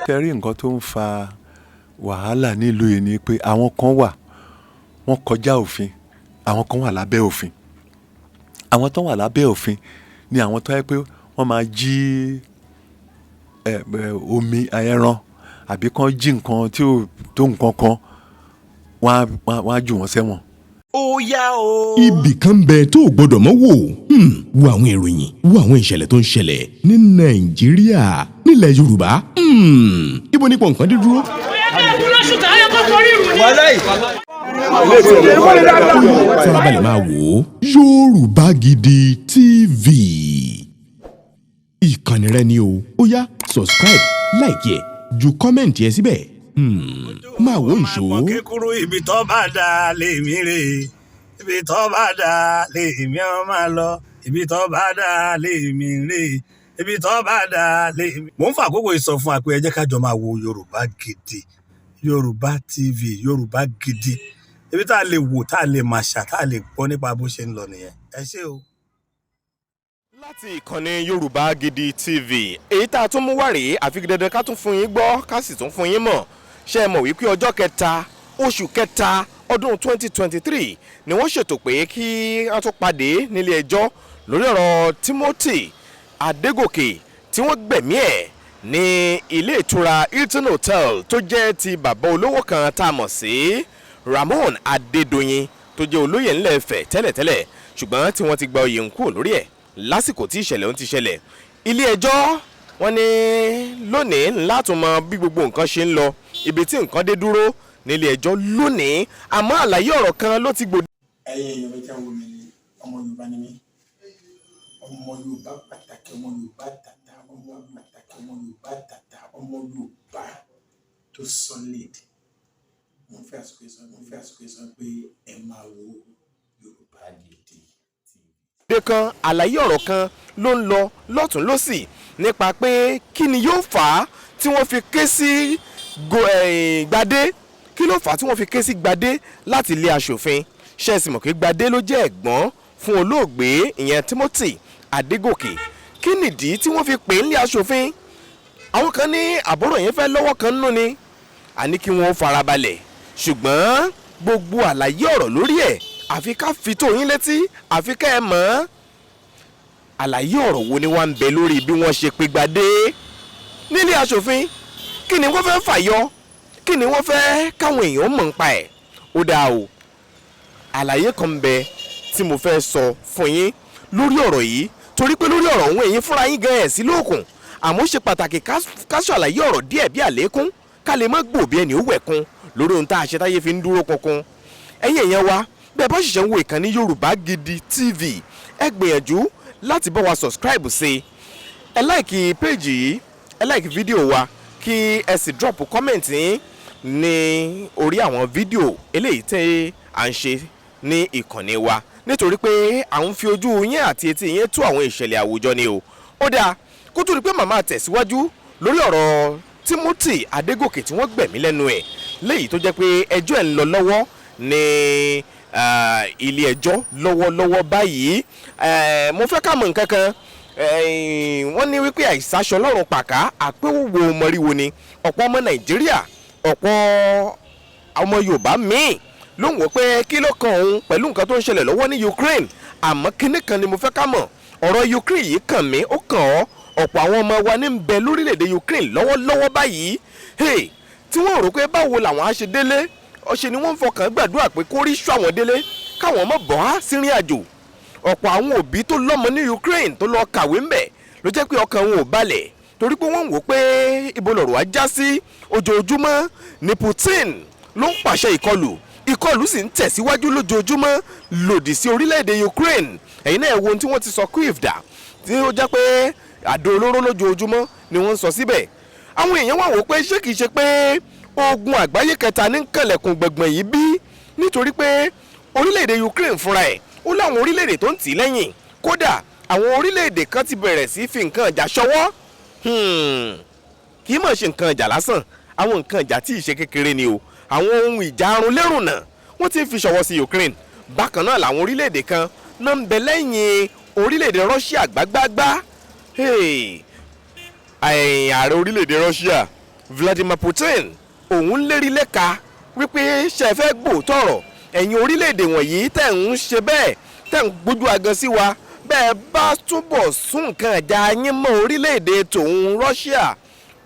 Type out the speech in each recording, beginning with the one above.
Ṣe rí nǹkan tó ń fa wàhálà nílùú yìí ni pé àwọn kan wà, wọ́n kọjá òfin, àwọn kan wà lábẹ́ òfin. Àwọn tó wà lábẹ́ òfin ni àwọn tó yẹ pé wọ́n máa jí ẹ, ẹ, omi ẹran àbí kán jí nǹkan tí ò tó nǹkan kan, wọ́n á jù wọ́n sẹ́wọ̀n. Ó yá o. Ibì kan ń bẹ tó o gbọdọ̀ mọ́ wò. Wo àwọn ìròyìn, wo àwọn ìṣẹ̀lẹ̀ tó ń ṣẹlẹ̀ ní Nàìjíríà, nílẹ̀ Yorùbá. Ibo nípò nǹkan dé dúró. Wàláì. Farabalẹ̀ máa wò ó. Yorùbá Gidi TV, ìkànnì rẹ ni o. Ó yá, subscribe, like ẹ̀, ju comment ẹ síbẹ̀. Máa wò ìṣó. Máa pọ̀ kékeré, ibi tó bá dà lèmi rè, ibi tó bá dà lèmi ọ máa lọ, ibi tó bá dà lèmi rè, ibi tó bá dà lèmi. Mò ń fa àkókò yìí sọ fún wa pé ẹ jẹ́ ká jọ máa wo Yorùbá Gidi, Yorùbá TV, Yorùbá Gidi, ibi tá a lè wò, tá a lè máa ṣà, tá a lè gbọ́ nípa bó ṣe ń lọ nìyẹn. Ẹ ṣé o. Láti ìkànnì Yorùbá Gidi TV, èyí tá a tún mú wá rèé, àfi dandan ká tún fún yín gbọ́, ká sì tún fún yín mọ̀. Ṣé ẹ mọ̀ wípé ọjọ́ 3 oṣù 3 ọdún 2023 ni wọ́n ṣètò pé kí wọ́n tún pàdé nílé ẹjọ́ lórí ọ̀rọ̀ Timothy Adégòkè tí wọ́n gbẹ̀mí ẹ̀ ní ilé ìtura Hilton Hotel tó jẹ́ ti bàbá olówó kan tá a mọ̀ sí Ramon Adédoyin, tó jẹ́ olóyè ńlẹ̀ Ifẹ̀ tẹ́lẹ̀tẹ́lẹ̀, ṣùgbọ́n tí wọ́n ti gba oyè ń kúrò lórí ẹ̀ lásìkò tí ìṣẹ̀lẹ̀ ń ti ṣẹlẹ̀? Ilé ẹjọ́ wọ́n ní lónìí láti mọ bí gbogbo nǹkan ṣe ń lọ, ibi tí nǹkan dé dúró nílé ẹjọ́ lónìí, àmọ́ àlàyé ọ̀rọ̀ kan ló ti gbòde. Ẹ̀yin èèyàn mi tí wọ́n wò mí ní, ọmọ Yorùbá ni mí, ọmọ Yorùbá pàtàkì, ọmọ Yorùbá tàtà, ọmọ pàtàkì, ọmọ Yorùbá tàtà, ọmọ Yorùbá tó solid. Mo fẹ́ àsìkò yìí sọ pé ẹ máa wo Yorùbá Gidi TV. Òde kan, àlàyé ọ̀rọ̀ kan ló ń lọ lọ́tún lọ́sì nípa pé kí ni yóò fà á tí wọ́n fi ké sí Gbadé. Kí ló fà á tí wọ́n fi ké sí Gbadé láti ilé aṣòfin? Ṣe é sì mọ̀ pé Gbadé ló jẹ́ ẹ̀gbọ́n fún olóògbé, ìyẹn Timothy Adégòkè? Kí nìdí tí wọ́n fi pè é nílé aṣòfin? Àwọn kan ní àbúrò yẹn fẹ́ lọ́wọ́ kan nínú ni. Àní kí wọ́n farabalẹ̀, ṣùgbọ́n gbogbo àlàyé ọ̀rọ̀ lórí ẹ̀, àfi ká fi tó yín létí, àfi ká ẹ mọ̀ ọ́n. Àlàyé ọ̀rọ̀ wo ni wọ́n ń bẹ lórí bí wọ́n ṣe pe Gbadé nílé aṣòfin? Kí ni wọ́n fẹ́ fàyọ? Kí ni wọ́n fẹ́ káwọn èèyàn mọ̀ ń pa ẹ̀? Ó dáa o, àlàyé kan ń bẹ tí mo fẹ́ sọ fún yín lórí ọ̀rọ̀ yìí, torí pé lórí ọ̀rọ̀ òun, èyí fúnra yín gan ẹ̀ sí lóòkùn, àmọ́ ó ṣe pàtàkì ká ṣàlàyé ọ̀rọ̀ díẹ̀ bí àlékún, ká lè má gbò bí ẹni ó wẹ̀kun lórí ohun tá a ṣe táyé fi ń dúró kankan. Ẹ̀yin èèyàn wa, bẹ́ẹ̀ bá ṣẹ̀ṣẹ̀ ń wo ìkànnì Yorùbá Gidi TV, ẹ gbìyànjú láti bá wa subscribe sí i, ẹ like page yìí, ẹ like fídíò wa, kí ẹ sì drop comment yín ní orí àwọn fídíò eléyìí tẹ́ à ń ṣe ní ìkànnì wa, nítorí pé à ń fi ojú yín àti etí yín tú àwọn ìṣẹ̀lẹ̀ àwùjọ ni o. Ó dáa, kó tó di pé màmá tẹ̀síwájú lórí ọ̀rọ̀ Timothy Adégòkè tí wọ́n gbẹ̀mí lẹ́nu ẹ̀, léyìí tó jẹ́ pé ẹjọ́ ẹ̀ ń lọ lọ́wọ́ ní ilé ẹjọ́ lọ́wọ́lọ́wọ́ báyìí, mo fẹ́ ká mọ̀ nǹkan kan. Wọ́n ní wípé àìsàṣọ lọ́rùn pàká àpéwò mọ̀ríwo ni. Ọ̀pọ̀ ọmọ Nàìjíríà, ọ̀pọ̀ ọmọ Yorùbá míì ló ń wò pé kí ló kan òun pẹ̀lú nǹkan tó ń ṣẹlẹ̀ lọ́wọ́ ní Ukraine. Àmọ́ kinní kan ni mo fẹ́ ká mọ̀: ọ̀rọ̀ Ukraine yìí kàn mí, ó kàn ọ́. Ọ̀pọ̀ àwọn ọmọ wa ní ń bẹ lórílẹ̀‐èdè Ukraine lọ́wọ́lọ́wọ́ báyìí, hey, tí wọ́n rò pé báwo làwọn á ṣe délé. Ọ̀ṣẹ́ ni wọ́n ń fọkàn gbàdúrà pé kó rí ṣọ́ àwọn délé, káwọn mọ̀ bọ́ á sírìn àjò. Ọ̀pọ̀ àwọn òbí tó lọ́mọ ní Ukraine tó lọ kàwé ńbẹ̀ ló jẹ́ pé ọkàn wọn ò balẹ̀, torí pé wọ́n ń wò pé ibo lọ̀rọ̀ á já sí. Ojoojúmọ́ ni Putin ló ń pàṣẹ ìkọlù, ìkọlù sì ń tẹ̀síwájú lójoojúmọ́ lòdì sí orílẹ̀-èdè Ukraine. Ẹ̀yin náà wo ohun tí wọ́n ti sọ Kyiv dà, tí ó jẹ́ pé àdó olóró lójoojúmọ́ ni wọ́n ń sọ síbẹ̀. Àwọn èèyàn wà wò pé ṣé kìí ṣe pé ogun àgbáyé kẹta ní kẹlẹ̀kùn gbẹ̀ngbẹ̀n yìí bí, nítorí pé orílẹ̀-èdè Ukraine fúnra ẹ̀ ó láwọn orílẹ̀-èdè tó ń tì í lẹ́yìn. Kódà àwọn orílẹ̀-èdè kan ti bẹ̀rẹ̀ sí fi nǹkan ìjà ṣọwọ́. Kì í mọ̀ ṣe nǹkan ìjà lásán, àwọn nǹkan ìjà tí ì ṣe kékeré ni o, àwọn ohun ìjà arunlérùnà, wọ́n ti ń fi ṣọwọ́ sí Ukraine. Bákan náà làwọn orílẹ̀-èdè kan náà ń bẹ lẹ́yìn. orílẹ̀-èdè Russia gbágbágbá. Ààrẹ orílẹ̀-èdè Russia Vladimir Putin òun lérí lẹ́ka wípé ṣe fẹ́ gbòòtọ̀rọ̀ ẹ̀yin orílẹ̀-èdè wọ̀nyí tẹ̀ ń ṣe bẹ́ẹ̀ tẹ̀ ń gbójú agan sí wa, bẹ́ẹ̀ bá túbọ̀ sún nǹkan ẹ̀dá yín mọ́ orílẹ̀-èdè tòun Russia,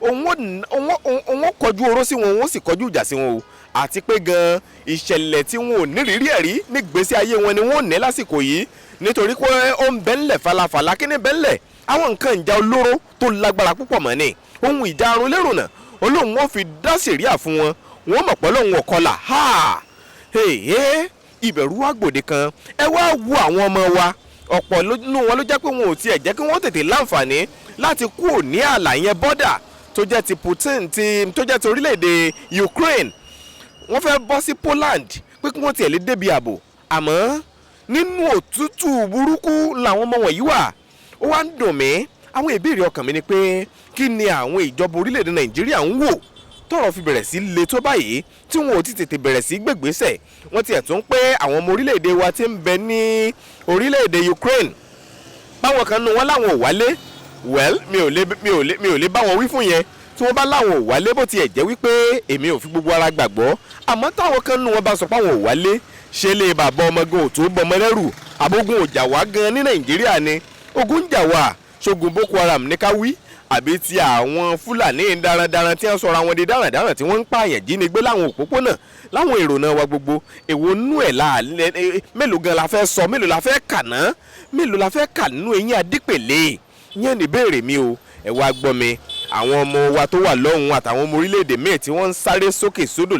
òun kọjú oró sí wọn, òun sì kọjú ìjà sí wọn o. Àti pé gan ìṣẹ̀lẹ̀ tí wọn ò nírìírí ẹ̀rí nígbésí ayé wọn ni wọn ò ní lásìkò yìí, nítorí pé ó ń bẹ́ńlẹ̀ falafala. Kí ni bẹ́ńlẹ̀? Àwọn nǹkan ìjà olóró tó lágbára púpọ̀ mọ́ ni ohun ìjà arun lérònà olóhùn wọn fi dá sẹ̀ríà fún wọn, wọn mọ̀ pé lóhùn ọ̀kọlà. Ìbẹ̀rù wá gbòde kan. Ẹ wá wo àwọn ọmọ wa, ọ̀pọ̀ nínú wọn ló jẹ́ pé wọn ò tiẹ̀ jẹ́ kí wọ́n tètè láǹfààní láti kúrò ní ààlà yẹn, bọ́dà tó jẹ́ ti Putin tó jẹ́ ti orílẹ̀-èdè Ukraine. Wọ́n fẹ́ bọ́ sí Poland pé kí wọ́n tiẹ̀ lè débi ààbò, àmọ́ nínú òtútù burúkú làwọn ọmọ wọ̀nyí wà. Ó wá ń dùn mí. Àwọn ìbéèrè ọkàn mi ni pé kí ni àwọn ìjọba orílẹ̀-èdè Nàìjíríà ń wò tọ́rọ̀ fi bẹ̀rẹ̀ sí le tó báyìí tí wọn ò ti tètè bẹ̀rẹ̀ sí gbègbèsẹ̀? Wọ́n tiẹ̀ tún pé àwọn ọmọ orílẹ̀-èdè wa ti ń bẹ ní orílẹ̀-èdè Ukraine, báwọn kan nu wọn láwọn ò wálé. Well, mi ò lè bá wọn wí fún yẹn tí wọ́n bá láwọn ò wálé, bó tiẹ̀ jẹ́ wípé èmi ò fi gbogbo ara gbàgbọ́. Àmọ́ táwọn kan nu wọn bá sọ pé àwọn ò wálé, ṣe lè bàbá ọmọ gan ò tó bọmọ lẹ́rù? Àbógun ò jà wá gan ní Nàìjíríà ni? Ogun ń jà wá. Ṣogun Boko Haram ní ká wí, àbí ti àwọn Fúlàní darandaran tí wọ́n sọra wọn di darandaran tí wọ́n ń pààyàn jínigbé láwọn òpópónà láwọn èrònà wa gbogbo? Èwo nú ẹ̀ la mélòó gan la fẹ́ sọ, mélòó la fẹ́ kà ná, mélòó la fẹ́ kà nínú eyín adípèlé yẹn ní ìbéèrè mi o. Ẹ wá gbọ́ mi, àwọn ọmọ wa tó wà lọ́hùn àtàwọn ọmọ orílẹ̀-èdè míì tí wọ́n ń sáré sókè sódò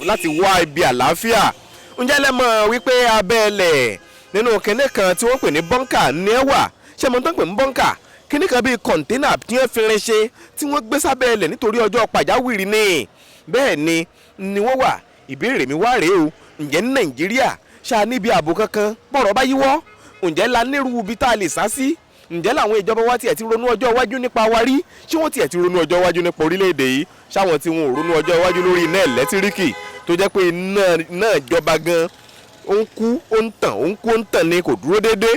láti wá ibi àlàáfíà, ǹjẹ́ lẹ mọ̀ wípé abẹ́ẹ̀lẹ̀ nínú kinní kan tí wọ́n pè ní bọ́ńkà ní ẹ wà? Ṣé mo tán pè ní bọ́ńkà? Kinní kan bíi kọ̀ńténà tí wọ́n fi rin ṣe tí wọ́n gbé sábẹ́ẹ̀lẹ̀ nítorí ọjọ́ pàjáwìrì ni. Bẹ́ẹ̀ ni wọ́n wà. Ìbéèrè mi wá rèé o, ǹjẹ́ ní Nàìjíríà ṣáà níbi ààbò kankan bọ̀rọ̀ bá yíwọ́? Ǹjẹ́ la nírú ibi tá a lè sá sí? Ǹjẹ́ làwọn ìjọba wa tiẹ̀ ti ronú ọjọ́ iwájú nípa wa rí? Ṣé wọ́n tiẹ̀ ti ronú ọjọ́ iwájú nípa orílẹ̀-èdè yìí? Ṣáwọn tí wọn ò ronú ọjọ́ iwájú lórí iná ẹ̀lẹ́tíríkì tó jẹ́ pé iná ìjọba gan ó ń kú ó ń tàn, ó ń kú ó ń tàn ni, kò dúró déédé.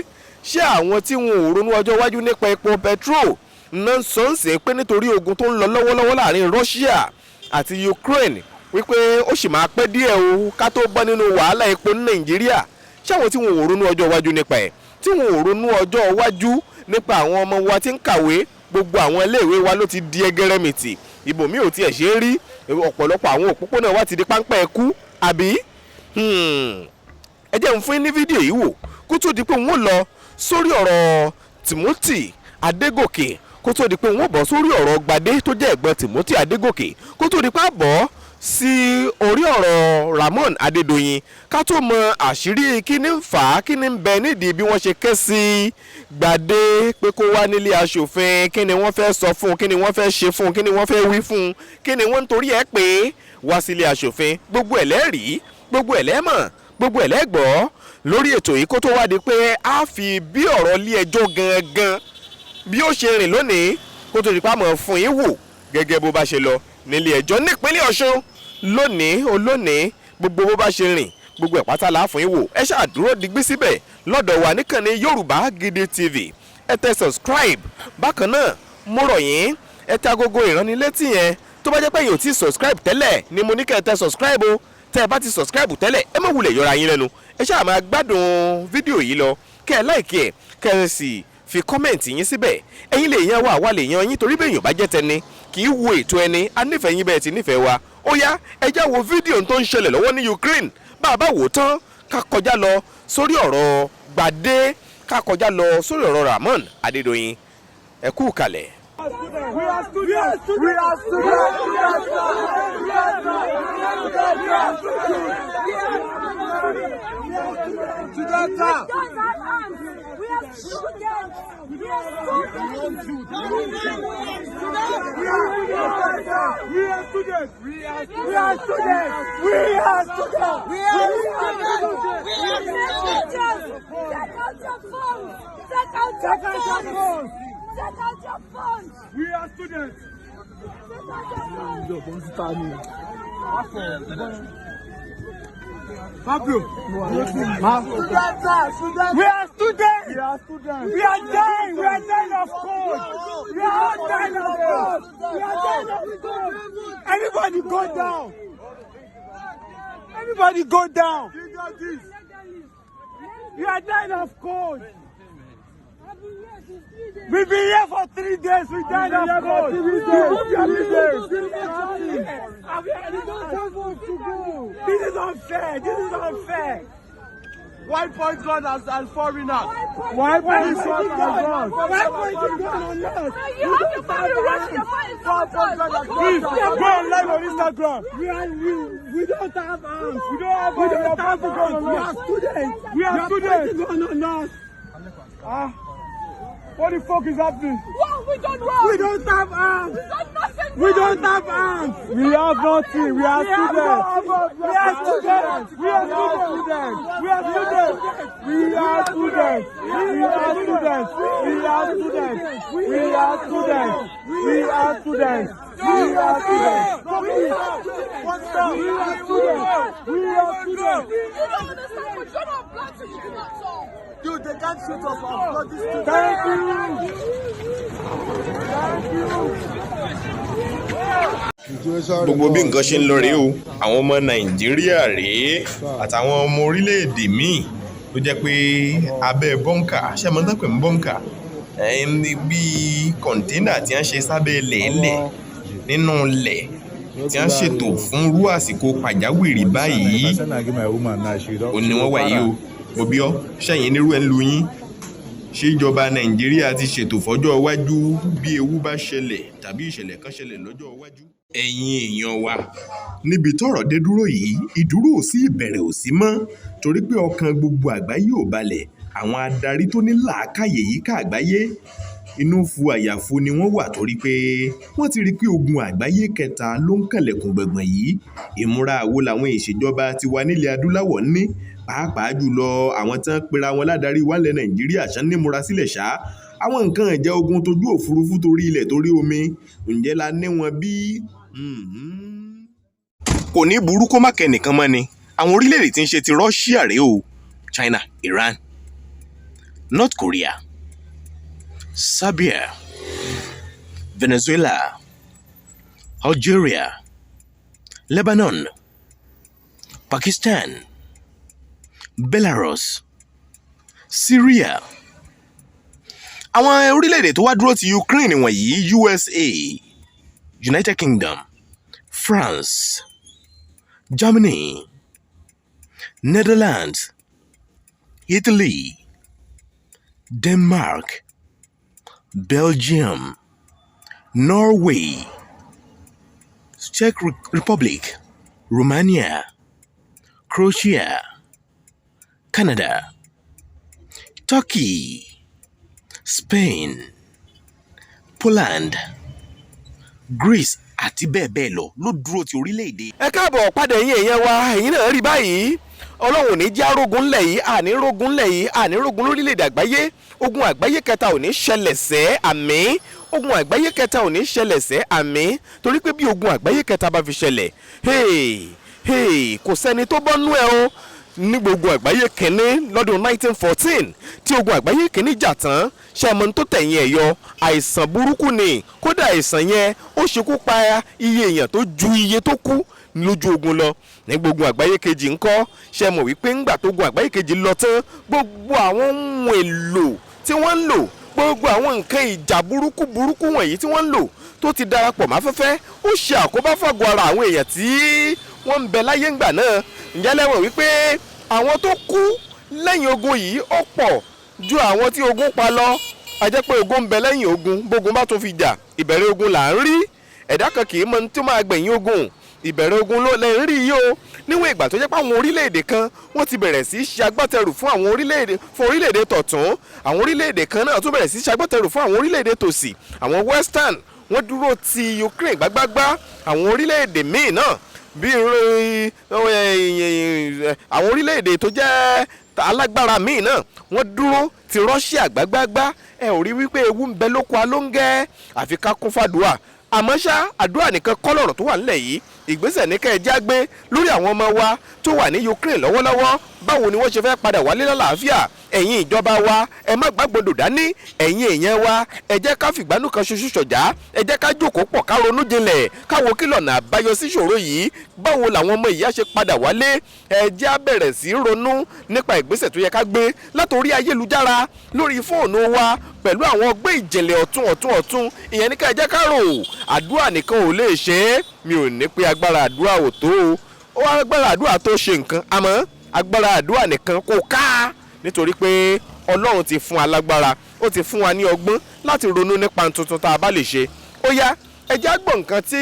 Ṣé àwọn tí wọn ò ronú ọjọ́ iwájú nípa epo petrol náà ń sọ ń sè pé nítorí ogun tó ń lọ lọ́wọ́lọ́wọ́ láàrin Russia àti Ukraine wípé ó sì máa pẹ́ díẹ̀ o ká tó bọ́ nínú wàhálà epo ní Nàìjíríà? Ṣé àwọn tí wọn ò ronú ọjọ́ iwájú nípa ẹ̀, tí wọn ò ronú ọjọ́ iwájú nípa àwọn ọmọ wa tí ń kàwé, gbogbo àwọn iléèwé wa ló ti di ẹgẹrẹmìtì, ibòmí ò tiẹ̀ ṣe é rí, ọ̀pọ̀lọpọ̀ àwọn òpópónà wa ti di páńpẹ́ ẹkú, àbí? Ẹ jẹ́ n fún yín ní fídíò yìí wò kó tó di pé wọ́n lọ sórí ọ̀rọ̀ Timothy Adégòkè, kó tó di pé wọ́n bọ̀ sórí ọ̀rọ̀ Gbadé tó jẹ́ ẹ̀gbọ́n Timothy Adégòkè, kó tó di pé àbọ̀ sí orí ọ̀rọ̀ Ramon Adédoyin, ká tó mọ àṣírí kí ni ń fà á, kí ni ń bẹ nídìí bí wọ́n ṣe ké sí Gbadé pé kó wá nílé aṣòfin, kí ni wọ́n fẹ́ sọ fún un, kí ni wọ́n fẹ́ ṣe fún un, kí ni wọ́n fẹ́ wí fún un, kí ni wọ́n ń torí ẹ̀ pé wá sílé aṣòfin. Gbogbo ẹ̀ lẹ́rìí, gbogbo ẹ̀ lẹ́mọ̀, gbogbo ẹ̀ lẹ́gbọ́ lórí ètò yìí, kó tó wá di pé a fi bí ọ̀rọ̀ ilé ẹjọ́ gangan bí ó ṣe rìn lónìí, kó tó di pa mọ̀ fún yín wò gẹ́gẹ́ bó bá ṣe lọ nílé ẹjọ́ nípínlẹ̀ Ọ̀ṣun lónìí olónìí. Gbogbo bó bá ṣe rìn, gbogbo ẹ̀ pátá la fún yín wò. Ẹ ṣáà dúró digbí síbẹ̀ lọ́dọ̀ wa níkànnì Yorùbá Gidi TV, ẹ tẹ subscribe. Bákan náà mo rọ̀ yín, ẹ tẹ agogo ìránnilétí yẹn. Tó bá jẹ́ pé yín ò tí subscribe tẹ́lẹ̀ ni mo ní kẹ́ ẹ tẹ subscribe o. Tẹ́ ẹ bá ti subscribe tẹ́lẹ̀, ẹ má wulẹ̀ yọra yín lẹ́nu, ẹ ṣáà máa gbádùn fídíò yìí lọ, kẹ́ ẹ like ẹ̀, kẹ́ ẹ sì fi comment yín síbẹ̀. Ẹ̀yin lè yan wa, àwa lè yan yín, torí bẹ́ẹ̀ yóò bá jẹ́ tẹni kì í wo ètò ẹni. A nífẹ̀ẹ́ yín bẹ́ẹ̀ ti nífẹ̀ẹ́ wa. Ó yá, ẹ já wo fídíò tó ń ṣẹlẹ̀ lọ́wọ́ ní Ukraine. Bá a bá wò ó tán, ká kọjá lọ sórí ọ̀rọ̀ Gbadé, ká kọjá lọ sórí ọ̀rọ̀ Ramon Adédoyin. Ẹ kú kalẹ̀. We are students. We are students. We are students. We are students. We are students. Don't have arms. We are students. We are students. We are students. We are students. We are students. We are students. We are students. We are students. Take out your phones. Take out your phones. Take out your phones. We are students. Take out your phones. Pablo. We are students. We are students. We are dying. We are dying of cold. We are all dying of cold. We are dying of cold. Everybody go down. Everybody go down. We are dying of cold. We've been here for 3 days. We died of cold. 3 days. We don't have room to go. This is unfair. This is unfair. Why point gun as foreigners? Why point gun? Why point gun on us? You have your family rushing your money. Please go on live on Instagram. We don't have arms. We don't have we don't have guns. We are students. We are students. Gun on us. Ah, what the fuck is happening? What have we done wrong? We don't have arms. We've done nothing We wrong. don't have arms. We have nothing. We are students. We are students. We are students. We are students. We are students. We are students. We are students. We are students. We are students. We are students. We are students. We are students. You don't understand what you're not black, so you do not talk. Dude, they can't shoot us off. Bloody students. Thank you. Thank you. Gbogbo bí nǹkan ṣe ń lọ rèé o. Àwọn ọmọ Nàìjíríà rèé àtàwọn ọmọ orílẹ̀-èdè míì tó jẹ́ pé abẹ́ bunker, ṣé ẹ mọ̀ tán pè ní bunker? Ẹ̀ẹ́n, bíi container tí wọ́n ṣe sábẹ́ lẹ̀ẹ́lẹ̀ nínú ilẹ̀ tí wọ́n ṣètò fún irú àsìkò pàjáwìrì báyìí, ó ní wọ́n wà yìí o. Mo bí ọ́ ṣẹ́yìn nírú ẹ̀ ń lu yín. Ṣé ìjọba Nàìjíríà ti ṣètò fọ́jọ́ iwájú bí ewu bá ṣẹlẹ̀ tàbí ìṣẹ̀lẹ̀ kan ṣẹlẹ̀ lọ́jọ́ iwájú? Ẹ̀yin èèyàn wa, níbi tọ́rọ̀ dé dúró yìí, ìdúró ò sí, ìbẹ̀rẹ̀ ò sí mọ́, torí pé ọkàn gbogbo àgbáyé ò balẹ̀. Àwọn adarí tó ní làákàyè yíká àgbáyé, inú fu àyàfu ni wọ́n wà, torí pé wọ́n ti rí i pé ogun àgbáyé kẹta ló ń kànlẹ̀kùn gbọ̀ngbọ̀n yìí. Ìmúra àwo làwọn ìṣèjọba tiwa nílẹ̀ adúláwọ̀ ní, pàápàá jùlọ àwọn tí wọ́n pera wọn ládarí wálẹ̀ Nàìjíríà, ṣán nímúra sílẹ̀ ṣá? Àwọn nǹkan ìjà ogun tójú òfurufú, torí ilẹ̀, torí omi, ǹjẹ́ la ní wọn bí? Kò ní burú kó má kẹ́nìkan mọ́ ni. Àwọn orílẹ̀-èdè tí ń ṣe ti Russia rèé o: China, Iran, North Korea, Serbia, Venezuela, Algeria, Lebanon, Pakistan, Belarus, Syria. Àwọn orílẹ̀-èdè tó wá dúró ti Ukraine wọ̀nyí: USA, United Kingdom, France, Germany, Netherlands, Italy, Denmark, Belgium, Norway, Czech Republic, Romania, Croatia, Canada, Turkey, Spain, Poland, Greece àti bẹ́ẹ̀ bẹ́ẹ̀ lọ ló dúró ti orílẹ̀-èdè. Ẹ káàbọ̀ padà, ẹ̀yin èèyàn wa. Ẹ̀yin náà rí báyìí, Ọlọ́run ò ní jẹ́ arógun ńlẹ̀ yìí, àní rógun ńlẹ̀ yìí, àní rógun lórílẹ̀‐èdè àgbáyé. Ogun àgbáyé kẹta ò ní ṣẹlẹ̀ sẹ́, àmín. Ogun àgbáyé kẹta ò ní ṣẹlẹ̀ sẹ́, àmín. Torí pé bí ogun àgbáyé kẹta bá fi ṣẹlẹ̀, hey, hey, kò sẹ́ni tó bọ́ nú ẹ o. Ní gbogbo àgbáyé kínní lọ́dún 1914 tí ogun àgbáyé kínní jà tán, ṣe é mọ tó tẹ̀yìn ẹ̀ yọ? Àìsàn burúkú ni. Kódà, àìsàn yẹn ó ṣekú pa iye èèyàn tó ju iye tó kú lójú ogun lọ. Ní gbogbo àgbáyé kejì ńkọ́? Ṣe mọ̀ wípé ńgbà tó gun àgbáyé kejì lọ tán, gbogbo àwọn ohun èlò tí wọ́n ń lò, gbogbo àwọn nǹkan ìjà burúkú burúkú wọ̀nyí tí wọ́n ń lò tó ti darapọ̀ máfẹ́fẹ́, ó ṣe àkóbá fàgọ́ ara àwọn èèyàn tí wọ́n ń bẹ láyé ńgbà náà. Ǹjẹ́ lẹ́wọ̀n wípé àwọn tó kú lẹ́yìn ogun yìí ó pọ̀ ju àwọn tí ogun pa lọ? A jẹ́ pé ogun ń bẹ lẹ́yìn ogun. Bógun bá tún fi jà, ìbẹ̀rẹ̀ ogun là ń rí. Ẹ̀dá kan kì í mọ ohun tí ó máa gbẹ̀yìn ogun. Ìbẹ̀rẹ̀ ogun ló lẹ́ ń rí yìí o. Níwọ̀n ìgbà tó jẹ́ pé àwọn orílẹ̀-èdè kan wọ́n ti bẹ̀rẹ̀ sí í ṣe agbátẹrù fún àwọn orílẹ̀-èdè, fún orílẹ̀-èdè tọ̀tún, àwọn orílẹ̀-èdè kan náà tún bẹ̀rẹ̀ sí í ṣe agbátẹrù fún àwọn orílẹ̀-èdè tòsì. Àwọn Western, wọ́n dúró ti Ukraine gbágbágbá. Àwọn orílẹ̀-èdè míì náà, bí àwọn orílẹ̀-èdè tó jẹ́ alágbára míì náà, wọ́n dúró ti Russia gbágbágbá. Ẹ ò rí wípé ewu ń bẹ lóko alóńgẹ́? Àfi ká kún fàdúrà. Àmọ́ ṣá, àdúrà nìkan kọ́ lọ̀rọ̀ tó wà nílẹ̀ yìí. Ìgbésẹ̀ ní kẹ́ ẹ já gbé lórí àwọn ọmọ wa tó wà ní Ukraine lọ́wọ́lọ́wọ́. Báwo ni wọ́n ṣe fẹ́ padà wálé lálàáfíà? Ẹ̀yin ìjọba wa, ẹ má gbàgbọ́dọ̀ dání. Ẹ̀yin èèyàn wa, ẹ jẹ́ ká fìgbánú kan ṣoṣo ṣọ̀já. Ẹ jẹ́ ká jókòó pọ̀, ká ronú jinlẹ̀, káwo kí lọ̀nà àbáyọ sí ìṣòro yìí. Báwo làwọn ọmọ ìyá ṣe padà wálé? Ẹ jẹ́ á bẹ̀rẹ̀ sí í ronú nípa ìgbésẹ̀ tó yẹ ká gbé látòrí ayélujára, lórí fóònù wa, pẹ̀lú àwọn ọgbẹ́ ìjìnlẹ̀ ọ̀tún ọ̀tún ọ̀tún. Ìyẹn ní ká ẹ jẹ́ ká rò. Àdúrà nìkan ò lè ṣe é. Mi ò ní pé agbára àdúrà ò tó o. Ó wá agbára àdúrà tó ṣe nǹkan, àmọ́ agbára àdúrà nìkan kò ká, nítorí pé Ọlọ́run ti fún wa lágbára, ó ti fún wa ní ọgbọ́n láti ronú nípa tuntun tá a bá lè ṣe. Ó yá, ẹ jẹ́ á gbọ́ nǹkan tí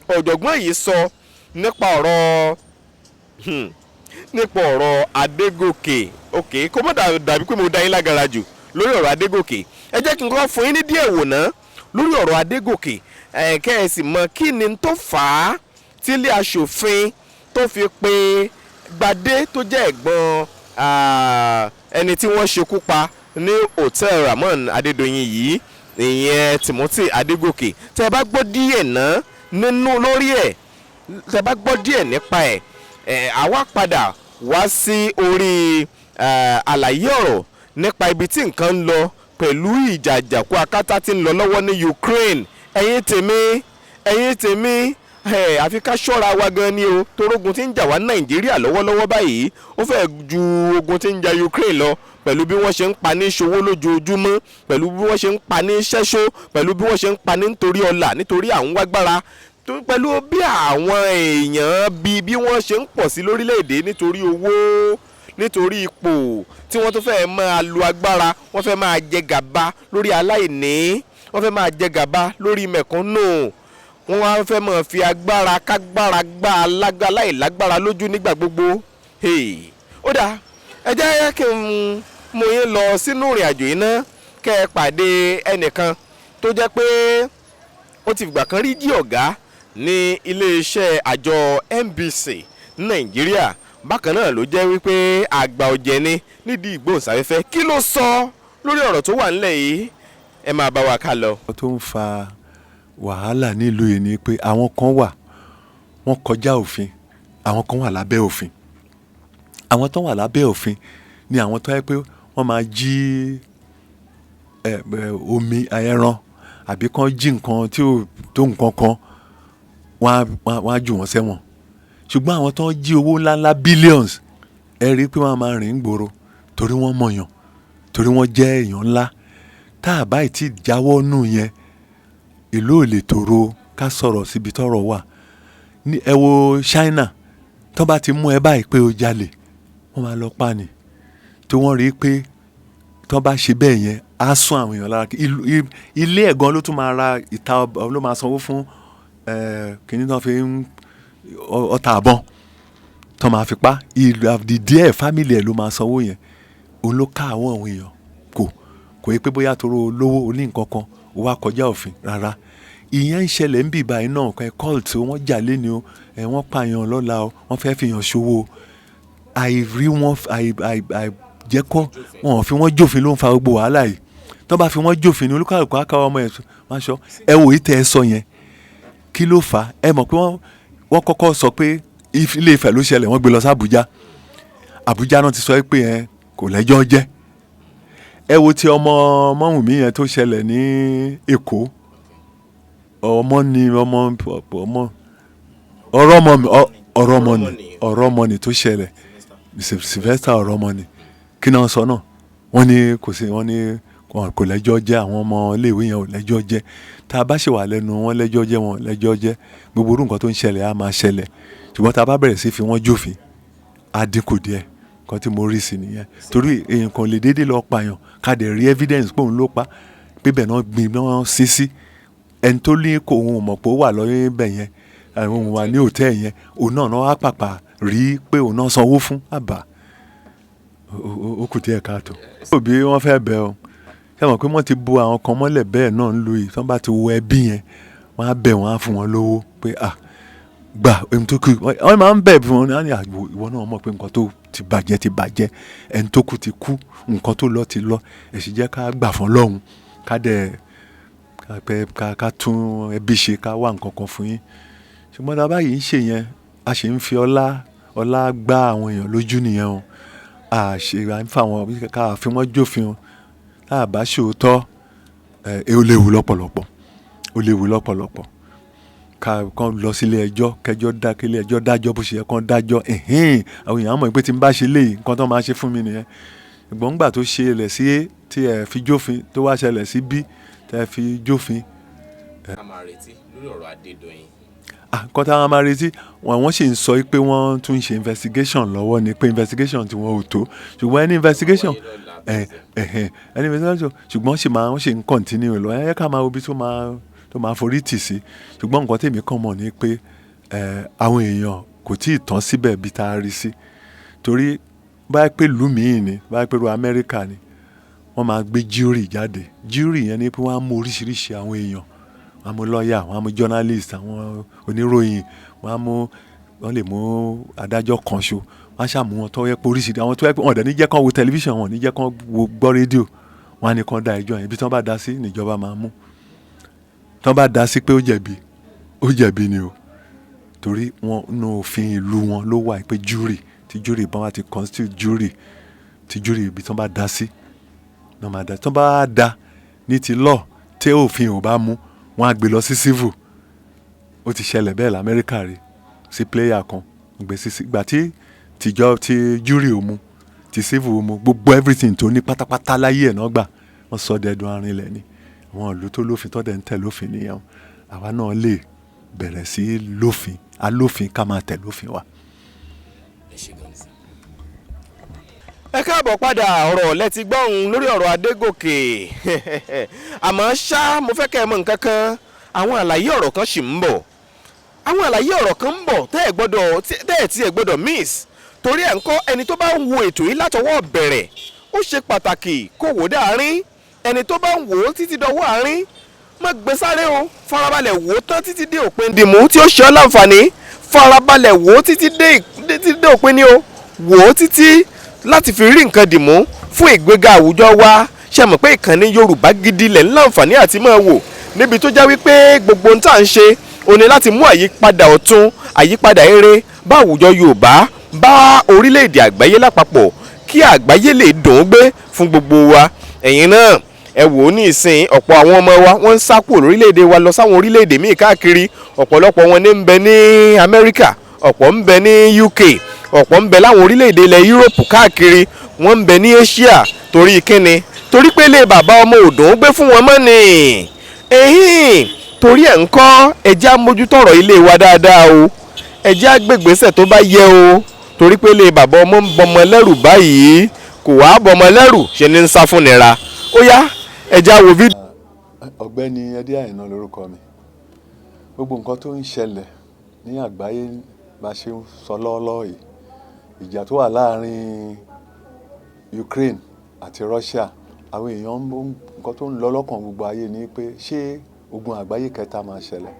ọ̀jọ̀gbọ́n yìí sọ nípa ọ̀rọ̀ Adégòkè. Ok, kó mọ̀ dàbí pé mo dá yín lágara jù lórí ọ̀rọ̀ Adégòkè. Ẹ jẹ́ kí n kọ́ fún yín ní díẹ̀ wò ná lórí ọ̀rọ̀ Adégòkè, ẹ̀ kẹ́ ẹ sì mọ kí ni tó fà á tí ilé aṣòfin tó fi pe Gbadé, tó jẹ́ ẹ̀gbọ́n ẹni tí wọ́n ṣekú pa ní Hòtẹ́ẹ̀lì Ramon Adédọ̀yìn yìí, ìyẹn Timothy Adégòkè. Tẹ́ ẹ bá gbọ́ díẹ̀ ná nínú lórí ẹ̀, tẹ́ bá gbọ́ díẹ̀ nípa ẹ̀, ẹ̀ àwa padà wá sí orí àlàyé ọ̀rọ̀ nípa ibi tí nǹkan ń lọ pẹ̀lú ìjà àjàkú akátá tí ń lọ lọ́wọ́ ní Ukraine. Ẹ̀yin tèmi, ẹ̀yin tèmi, àfi ká ṣọ́ra wa gan ni o, torógun tí ń jà wá Nàìjíríà lọ́wọ́lọ́wọ́ báyìí, ó fẹ́ ju ogun tí ń jà Ukraine lọ, pẹ̀lú bí wọ́n ṣe ń pa ní ṣòwò lójoojúmọ́, pẹ̀lú bí wọ́n ṣe ń pa ní ṣẹ́ṣó, pẹ̀lú bí wọ́n ṣe ń pa ní nítorí ọlà, nítorí à ń wágbára, pẹ̀lú bí àwọn èèyàn bí wọ́n ṣe ń pọ̀ sí lórílẹ̀‐èdè nítorí owó, nítorí ipò, tí wọ́n tún fẹ́ máa lo agbára, wọ́n fẹ́ máa jẹ gàba lórí aláìní, wọ́n fẹ́ máa jẹ gàba lórí mẹ̀kúnnù, wọ́n wá fẹ́ máa fi agbára kágbára gbá aláìlágbára lójú nígbà gbogbo. Hey, ó dáa, ẹ jẹ́ kí n mú yín lọ sínú ìrìn àjò yìí ná, kẹ́ ẹ pàdé ẹnìkan tó jẹ́ pé ó ti fìgbà kan rí jí ọ̀gá ní iléeṣẹ́ àjọ NBC ní Nàìjíríà. Bákan náà ló jẹ́ wípé àgbà ọ̀jẹ̀ ni nídìí ìgbóhùnsáfẹ́fẹ́. Kí ló sọ lórí ọ̀rọ̀ tó wà nílẹ̀ yìí? Ẹ máa bá wa ká lọ. Tó ń fa wàhálà nílùú yìí ni pé àwọn kan wà, wọ́n kọjá òfin, àwọn kan wà lábẹ́ òfin. Àwọn tó wà lábẹ́ òfin ni àwọn tó yẹ pé wọ́n máa jí ẹ ẹ omi ẹran àbí kán jí nǹkan tí ò tó nǹkan kan, wọ́n á jù wọ́n sẹ́wọ̀n. Ṣùgbọ́n àwọn tó ń jí owó ńláńlá, billions, ẹ rí i pé wọ́n máa rìn gbòòrò torí wọ́n mọ̀yàn, torí wọ́n jẹ́ èèyàn ńlá. Tá a bá ti jáwọ́ nù yẹn, ìlú ò lè tòrò. Ká sọ̀rọ̀ síbi tọ́rọ̀ wà ní. Ẹ wo China, tó bá ti mú ẹ báyìí pé o jalè, wọ́n máa lọ pa ni, tí wọ́n rí i pé tó bá ṣe bẹ́ẹ̀ yẹn, á sún àwọn èèyàn lára. Ilé ẹ̀ gan ló tún máa ra ìta, ló máa sanwó fún kìnìún tó fi ń ọta àbọ̀n tó máa fi pa ìlú àdìdí ẹ̀, family ẹ̀ ló máa sanwó yẹn. Òun ló ká àwọn èèyàn kò yẹ pé bóyá toró olówó oní nǹkan kan ó wá kọjá òfin rárá. Ìyẹn ń ṣẹlẹ̀ ń bì báyìí náà. Ẹ cult, wọ́n jà lé ni o, ẹ wọ́n pààyàn lọ́la o, wọ́n fẹ́ fìyàn ṣòwò. Àìrí wọn, àìjẹ́kọ́ wọn ò fi wọ́n jófin ló ń fa gbogbo wàhálà yìí. Tó bá fi wọ́n jófin ni olúkàlùkù á káwọ́ ọmọ ẹ̀ máa ṣọ. Ẹ wò ó, tẹ́ ẹ sọ yẹn, kí ló fà á? Ẹ mọ̀ pé wọ́n kọ́kọ́ sọ pé Ilé Ifẹ̀ ló ṣẹlẹ̀, wọ́n gbé lọ sí Àbújá. Àbújá náà ti sọ pé ẹ kò lẹ́jọ́ jẹ́. Ẹ wo ti ọmọ mọ́wùnmí yẹn tó ṣẹlẹ̀ ní Èkó, ọmọ ni ọmọ ọmọ ọ̀rọ̀ ọmọ ọ̀rọ̀ ọmọ ni ọ̀rọ̀ ọmọ ni tó ṣẹlẹ̀, Sylvester, ọ̀rọ̀ ọmọ ni. Kí náà sọ náà? Wọ́n ní kò sí, wọ́n ní kò lẹ́jọ́ jẹ́. Àwọn ọmọ iléèwé yẹn ò lẹ́jọ́ jẹ́. Tá a bá ṣe wà lẹ́nu wọn lẹ́jọ́ jẹ́, wọn lẹ́jọ́ jẹ́, gbogbo orú nǹkan tó ń ṣẹlẹ̀ á máa ṣẹlẹ̀. Ṣùgbọ́n tá a bá bẹ̀rẹ̀ sí fi wọ́n jófin, á dínkù díẹ̀. Nǹkan tí mo rí sí nìyẹn, torí èèyàn kan lè déédéé lọ pààyàn, ká dẹ̀ rí evidence pé òun ló pa, pé bẹ́ẹ̀ náà gbin náà sí sí ẹni tó ní kò òun mọ̀ pé ó wà lọ́yìn bẹ̀ yẹn, òun wà ní hòtẹ́ẹ̀ yẹn, òun náà náà á pàpà rí pé òun náà sanwó fún àbá. Ó kù díẹ̀ káàtó. Òbí wọn fẹ́ bẹ̀ ọ́, ṣé mọ̀ pé wọ́n ti bu àwọn kan mọ́lẹ̀ bẹ́ẹ̀ náà ń lu yìí. Tí wọ́n bá ti wọ ẹbí yẹn, wọ́n á bẹ̀ wọ́n, á fún wọn lówó pé à gbà ohun tó kù. Wọ́n máa ń bẹ̀ fún wọn ní ìwọ náà mọ̀ pé nǹkan tó ti bàjẹ́ ti bàjẹ́, ẹni tó kú ti kú, nǹkan tó lọ ti lọ. Ẹ sì jẹ́ ká gbà fún Ọlọ́run, ká dẹ̀ Ká pẹ́ ká tún ẹbí ṣe, ká wá nǹkan kan fún yín. Ṣùgbọ́n tá a bá yìí ń ṣe yẹn, a sì ń fi ọlá gbá àwọn èèyàn lójú nìyẹn o. A ṣe à ń fa àwọn ká fi wọ́n jófin o. Tá a bá ṣòótọ́, ẹ ó léwu lọ́pọ̀lọpọ̀, ó léwu lọ́pọ̀lọpọ̀. Ká kàn lọ sílé ẹjọ́, kẹjọ́ dá, kílé ẹjọ́ dájọ́ bó ṣe yẹ kán dájọ́. Ẹ̀hẹ́n, àwọn èèyàn á mọ̀ pé tí n bá ṣe léyìí, nǹkan tó máa ṣe fún mi nìyẹn. Ṣùgbọ́n nígbà tó ṣe ẹlẹ̀ sí A tí ẹ fi jófin, tó wá ṣẹlẹ̀ sí B tí ẹ fi jófin. Ká máa retí lórí ọ̀rọ̀ Adédoyin. Nǹkan táwọn máa retí, wọ́n sì ń sọ pé wọ́n tún ń ṣe investigation lọ́wọ́ ni, pé investigation tí wọ́n ò tó. Ṣùgbọ́n ẹni investigation, ẹni investigation, ṣùgbọ́n ṣì máa ń ṣe ń continue lọ. Ẹ ká máa wo ibi tó máa forí tì sí. Ṣùgbọ́n nǹkan tèmi kàn mọ̀ ni pé àwọn èèyàn kò tíì tán síbẹ̀ bí tá a rí sí. Torí bá pé ìlú míì ni, bá pé irú Amẹ́ríkà ni, wọ́n máa gbé jury jáde. Jury yẹn ni pé wọ́n á mú oríṣiríṣi àwọn èèyàn. Wọ́n á mú lawyer, wọ́n á mú journalist, àwọn oníròyìn, wọ́n á mú, wọ́n lè mú adájọ́ kan ṣo. Wọ́n á ṣàmú wọn tó yẹ pé oríṣiríṣi àwọn tó yẹ pé wọ́n dẹ̀ ní jẹ́ kán wo tẹlifíṣàn, wọ́n ò ní jẹ́ kán wo gbọ́ rédíò. Wọ́n á ní kán dá ẹjọ́ yẹn. Ibi tí wọ́n bá dá sí ní ìjọba máa mú. Tí wọ́n bá dá sí pé ó jẹ̀bi, ó jẹ̀bi ni o. Torí wọ́n nínú òfin ìlú wọn ló wà pé jury, tí jury bá wá ti constitute jury, tí jury ibi tí wọ́n bá dá sí, ní wọ́n máa dá. Tí wọ́n bá dá ní ti law tí òfin ò bá mú, wọ́n á gbé lọ sí civil. Ó ti ṣẹlẹ̀ bẹ́ẹ̀ l'Amẹ́ríkà rí sí player kan. Gbé sí, ìgbà tí tìjọ ti jury ò mú, ti civil ò mú, gbogbo everything tó ní pátápátá láyé ẹ̀ náà gbà. Wọ́n sọ dẹdun arinlẹ̀ ni. Àwọn ìlú tó lófin tó dẹ̀ ń tẹ̀ lófin nìyẹn. Àwa náà lè bẹ̀rẹ̀ sí lófin, alófin ká máa tẹ̀ lófin wa. Ẹ ṣé gan ni sir. Ẹ káàbọ̀ padà. Ọ̀rọ̀ lẹ ti gbọ́hùn lórí ọ̀rọ̀ Adégòkè. Àmọ́ ṣá, mo fẹ́ kẹ́ ẹ mọ̀ nǹkan kan. Àwọn àlàyé ọ̀rọ̀ kan ṣì ń bọ̀, àwọn àlàyé ọ̀rọ̀ kan ń bọ̀ tẹ́ ẹ̀ tí ẹ gbọ́dọ̀ miss. Torí ẹ̀ ń kọ́, ẹni tó bá ń wo ètò yìí látọwọ́ bẹ̀rẹ̀, ó ṣe pàtàkì kó wò dáàrin. Ẹni tó bá ń wò ó títí dọwọ́ àárín, má gbé sáré o, farabalẹ̀ wò ó tán títí dé òpin. Dìmú tí ó ṣe ọ́ láǹfààní, farabalẹ̀ wò ó títí dé òpin ni o. Wò ó títí láti fi rí nǹkan dìmú fún ìgbéga àwùjọ wa. Ṣe mọ̀ pé ìkànnì Yorùbá Gidi lẹ̀ ń láǹfààní àti máa wò, níbi tó já wípé gbogbo ohun tá à ń ṣe ó ní láti mú àyípadà ọ̀tun, àyípadà eré bá àwùjọ Yorùbá, bá orílẹ̀-èdè àgbáyé lápapọ̀, kí àgbáyé lè dùn ún gbé fún gbogbo wa. Ẹ̀yin náà ẹ wò ó ní ìsìn, ọ̀pọ̀ àwọn ọmọ wa, wọ́n ń sá kúrò lórílẹ̀-èdè wa lọ sáwọn orílẹ̀-èdè míì káàkiri. Ọ̀pọ̀lọpọ̀ wọn ní ń bẹ ní Amẹ́ríkà, ọ̀pọ̀ ń bẹ ní UK, ọ̀pọ̀ ń bẹ láwọn orílẹ̀-èdè ilẹ̀ Europe káàkiri, wọ́n ń bẹ ní Asia. Torí kíni? Torí pé ilé bàbá ọmọ òdùn gbé fún wọn mọ́ ni ẹ̀hìn. Torí ẹ̀ ń kọ́, ẹ jẹ́ á mójútó ọ̀rọ̀ ilé wa dáadáa o. Ẹ jẹ́ á gbégbèsè tó bá yẹ o, torí pé ilé bàbá ọmọ ń bọmọ lẹ́rù báyìí, kò wá bọmọ lẹ́rù ṣe ní ń sá fún nira. Ó yá, ẹ jẹ́ á wo fídíò. Ọ̀gbẹ́ni Ẹdí Àyìnà lórúkọ mi. Gbogbo nǹkan tó ń ṣẹlẹ̀ ní àgbáyé bá ṣe ń sọ lọ́wọ́lọ́wọ́ yìí, ìjà tó wà láàrin Ukraine àti Russia, àwọn èèyàn ń nǹkan tó ń lọ lọ́kàn gbogbo ayé ni pé ṣé ogun àgbáyé kẹta máa ṣẹlẹ̀?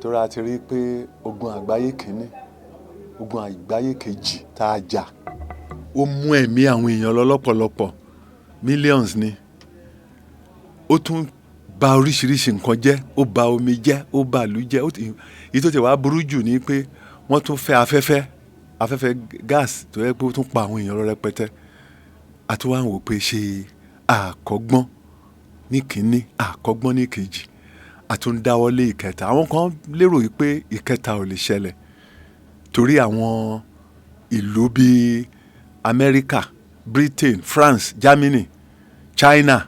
Torí a ti rí pé ogun àgbáyé kìíní, ogun àgbáyé kejì tá a jà, ó mú ẹ̀mí àwọn èèyàn lọ lọ́pọ̀lọpọ̀, millions ni. Ó tún bà oríṣiríṣi nǹkan jẹ́, ó bà omi jẹ́, ó bà ìlú jẹ́. Èyí tó ti wá burú jù ni pé wọ́n tún fẹ́ afẹ́fẹ́ gas tó yẹ pé ó tún pa àwọn èèyàn lọ rẹpẹtẹ. A tún wá ń wò pé ṣé àkọ́gbọ́n ní kìíní, àkọ́gbọ́n ní kejì, a tún dáwọ́lé ìkẹta. Àwọn kan lérò wípé ìkẹta ò lè ṣẹlẹ̀ torí àwọn ìlú bíi Amẹ́ríkà, Britain, France, Germany, China,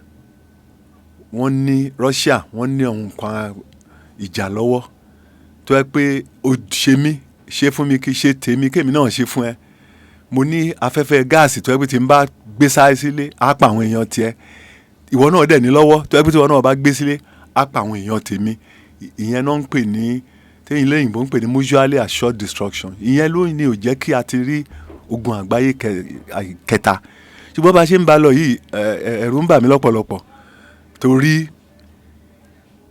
wọ́n ní Russia, wọ́n ní ohun kan ìjà lọ́wọ́ tó yẹ pé ó ṣe mí, ṣe fún mi, kí ṣe tèmi, kémi náà ṣe fún ẹ. Mo ní afẹ́fẹ́ gáàsì tó yẹ pé tí n bá gbé sáré sílé, á pa àwọn èèyàn tiẹ̀. Ìwọ náà dẹ̀ ní lọ́wọ́ tó yẹ pé tí ìwọ náà bá gbé sílé, á pa àwọn èèyàn tèmi. Ìyẹn náà ń pè ní, téyìn lẹ́yìnbó ń pè ní mutually assured destruction. Ìyẹn ló ní ò jẹ́ kí a ti rí ogun àgbáyé kẹta. Ṣùgbọ́n bá a ṣe ń bá a lọ yìí, ẹ̀rù ń bà mí lọ́pọ̀lọpọ̀, torí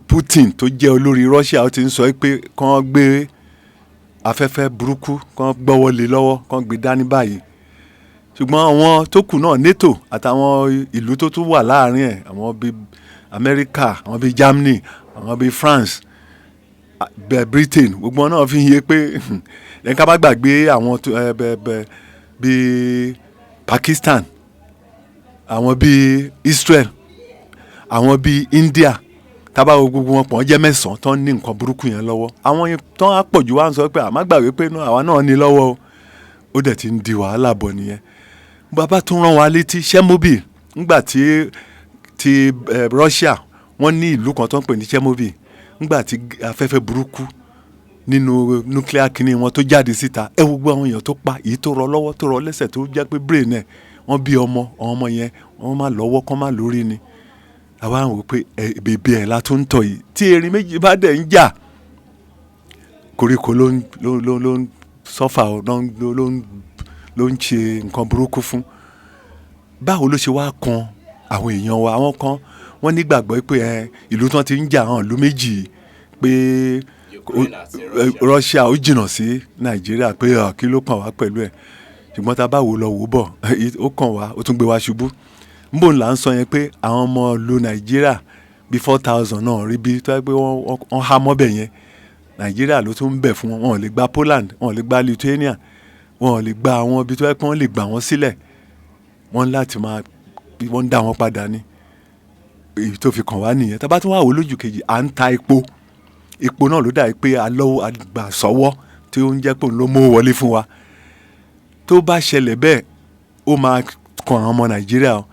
Putin tó jẹ́ olórí Russia, ó ti ń sọ pé kán gbé afẹ́fẹ́ burúkú, kán gbọ́wọ́ lé lọ́wọ́, kán gbé dání báyìí. Ṣùgbọ́n àwọn tó kù náà, NATO àtàwọn ìlú tó tún wà láàrin ẹ̀, àwọn bíi Amẹ́ríkà, àwọn bíi Germany, àwọn bíi France, Britain, gbogbo wọn náà fi ń yé pé ẹ̀ ká bá gbàgbé àwọn tó ẹ bẹ bẹ bíi Pakistan, àwọn bíi Israel, àwọn bíi India. Tábà wo gbogbo wọn pọ̀, jẹ́ 9 tán ní nǹkan burúkú yẹn lọ́wọ́. Àwọn yẹn tán á pọ̀ jù wá ń sọ pé àmọ́ gbàgbé pé àwa náà ní lọ́wọ́ o. Ó dẹ̀ ti ń di wàhálà bọ̀ nìyẹn. Bàbá tún rán wa létí Chernobyl, ńgbà tí ti Russia, wọ́n ní ìlú kan tó ń pè ní Chernobyl, ńgbà tí afẹ́fẹ́ burúkú nínú nuclear kìíní wọn tó jáde síta, ẹ wo gbogbo àwọn èèyàn tó pa, èyí tó rọ lọ́wọ́, tó rọ lẹ́sẹ̀, tó jẹ́ pé brain ẹ̀ wọ́n bí ọmọ, àwọn ọmọ yẹn wọ́n má lọ́wọ́ kán má lórí ni. Àwa ń wò pé ẹ bèbè ẹ̀ la tún ń tọ̀ yìí. Tí erin méjì bá dẹ̀ ń jà, koríko ló ń suffer, ló ń ṣe nǹkan burúkú fún. Báwo ló ṣe wá kan àwọn èèyàn wa? Àwọn kan wọ́n nígbàgbọ́ pé ẹ ìlú tí wọ́n ti ń jà hàn, ìlú méjì pé Ukraine àti Russia. Russia, ó jìnnà sí Nàìjíríà, pé kí ló kàn wá pẹ̀lú ẹ̀? Ṣùgbọ́n tá a bá wò lọ wò bọ̀, ó kàn wá, ó tún gbé wa ṣubú. Nbò là ń sọ yẹn pé àwọn ọmọ ìlú Nàìjíríà bíi 4,000 náà rí bí tó yẹ pé wọ́n há mọ́bẹ̀ yẹn. Nàìjíríà ló tún ń bẹ̀ fún wọn. Wọn ò lè gba Poland, wọn ò lè gba Lithuania, wọn ò lè gba àwọn ibi tó yẹ pé wọ́n lè gbà wọ́n sílẹ̀. Wọ́n ń láti máa wọ́n ń dá wọn padà ní. Èyí tó fi kàn wá nìyẹn. Tá a bá tún wà wò lójú kejì, à ń ta epo. Epo náà ló dà pé alọ́wọ́ àgbà sọ́wọ́ tí ó ń jẹ́ pé òun ló mú wọlé fún wa. Tó bá ṣẹlẹ̀ bẹ́ẹ̀, ó máa kan àwọn ọmọ Nàìjíríà o.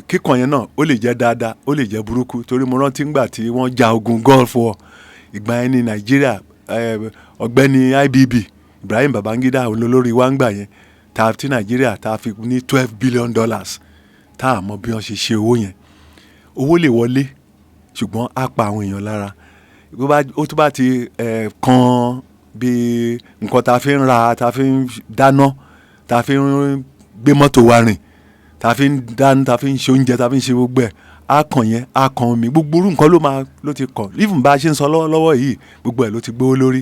Kíkan yẹn náà, ó lè jẹ́ dáadáa, ó lè jẹ́ burúkú, torí mo rántí ńgbà tí wọ́n ja ogun Gulf War, ìgbà yẹn ní Nàìjíríà, ọ̀gbẹ́ni IBB, Ibrahim Babangida, olórí wa ń gbà yẹn, tá tí Nàìjíríà tá a fi ní $12 billion, tá a mọ bí wọ́n ṣe ṣe owó yẹn. Owó lè wọlé, ṣùgbọ́n á pa àwọn èèyàn lára. Bó bá ó tó bá ti kan bí nǹkan tá a fi ń ra, tá a fi ń dáná, tá a fi ń gbé mọ́tò wa rìn, tá a fi ń dáná, tá a fi ń ṣe oúnjẹ, tá a fi ń ṣe gbogbo ẹ̀, á kàn yẹn, á kàn omi, gbogbo irú nǹkan ló máa ló ti kàn. Even bá a ṣe ń sọ lọ́wọ́lọ́wọ́ yìí, gbogbo ẹ̀ ló ti gbówó lórí.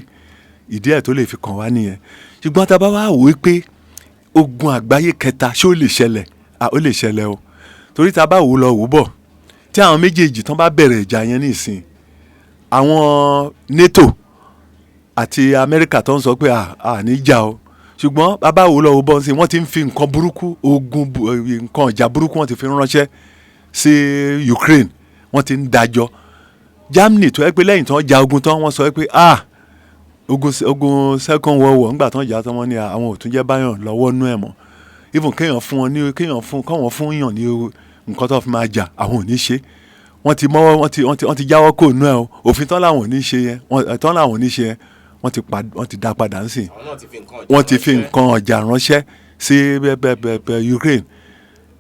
Ìdí ẹ̀ tó lè fi kàn wá nìyẹn. Ṣùgbọ́n tá a bá wá wò ó pé ogun àgbáyé kẹta, ṣé ó lè ṣẹlẹ̀? À, ó lè ṣẹlẹ̀ o, torí tá a bá wò lọ wò bọ̀, tí àwọn méjèèjì tán bá bẹ̀rẹ̀ ìjà yẹn nísìn, àwọn NATO àti Amẹ́ríkà tó ń sọ pé à ní jà o, ṣùgbọ́n bàbá wò lọ wò bọ̀ sí, wọ́n ti ń fi nǹkan burúkú, ogun nǹkan ìjà burúkú, wọ́n ti fi ránṣẹ́ sí Ukraine, wọ́n ti ń dájọ́. Germany, tó yẹ pé lẹ́yìn tí wọ́n ja ogun tán, wọ́n sọ pé ogun Second World War, ńgbà tán jà tán, wọ́n ní àwọn ò tún jẹ́ báyọ̀ lọ́wọ́ nú ẹ̀ mọ́. Even kéèyàn fún wọn ní, kéèyàn fún, káwọn fún yàn ní nǹkan tó fi máa jà, àwọn ò ní ṣe. Wọ́n ti mọ́wọ́, wọ́n ti jáwọ́ kó nú ẹ̀ o. Òfin tán làwọn ò ní ṣe yẹn, wọ́n tán làwọn ò ní ṣe yẹn, wọ́n ti dá padà ń sìn. Àwọn náà ti fi nǹkan ọjà Wọ́n ti fi ránṣẹ́. Nǹkan ọjà ránṣẹ́ sí bẹ́ẹ̀bẹ́ẹ̀ Ukraine.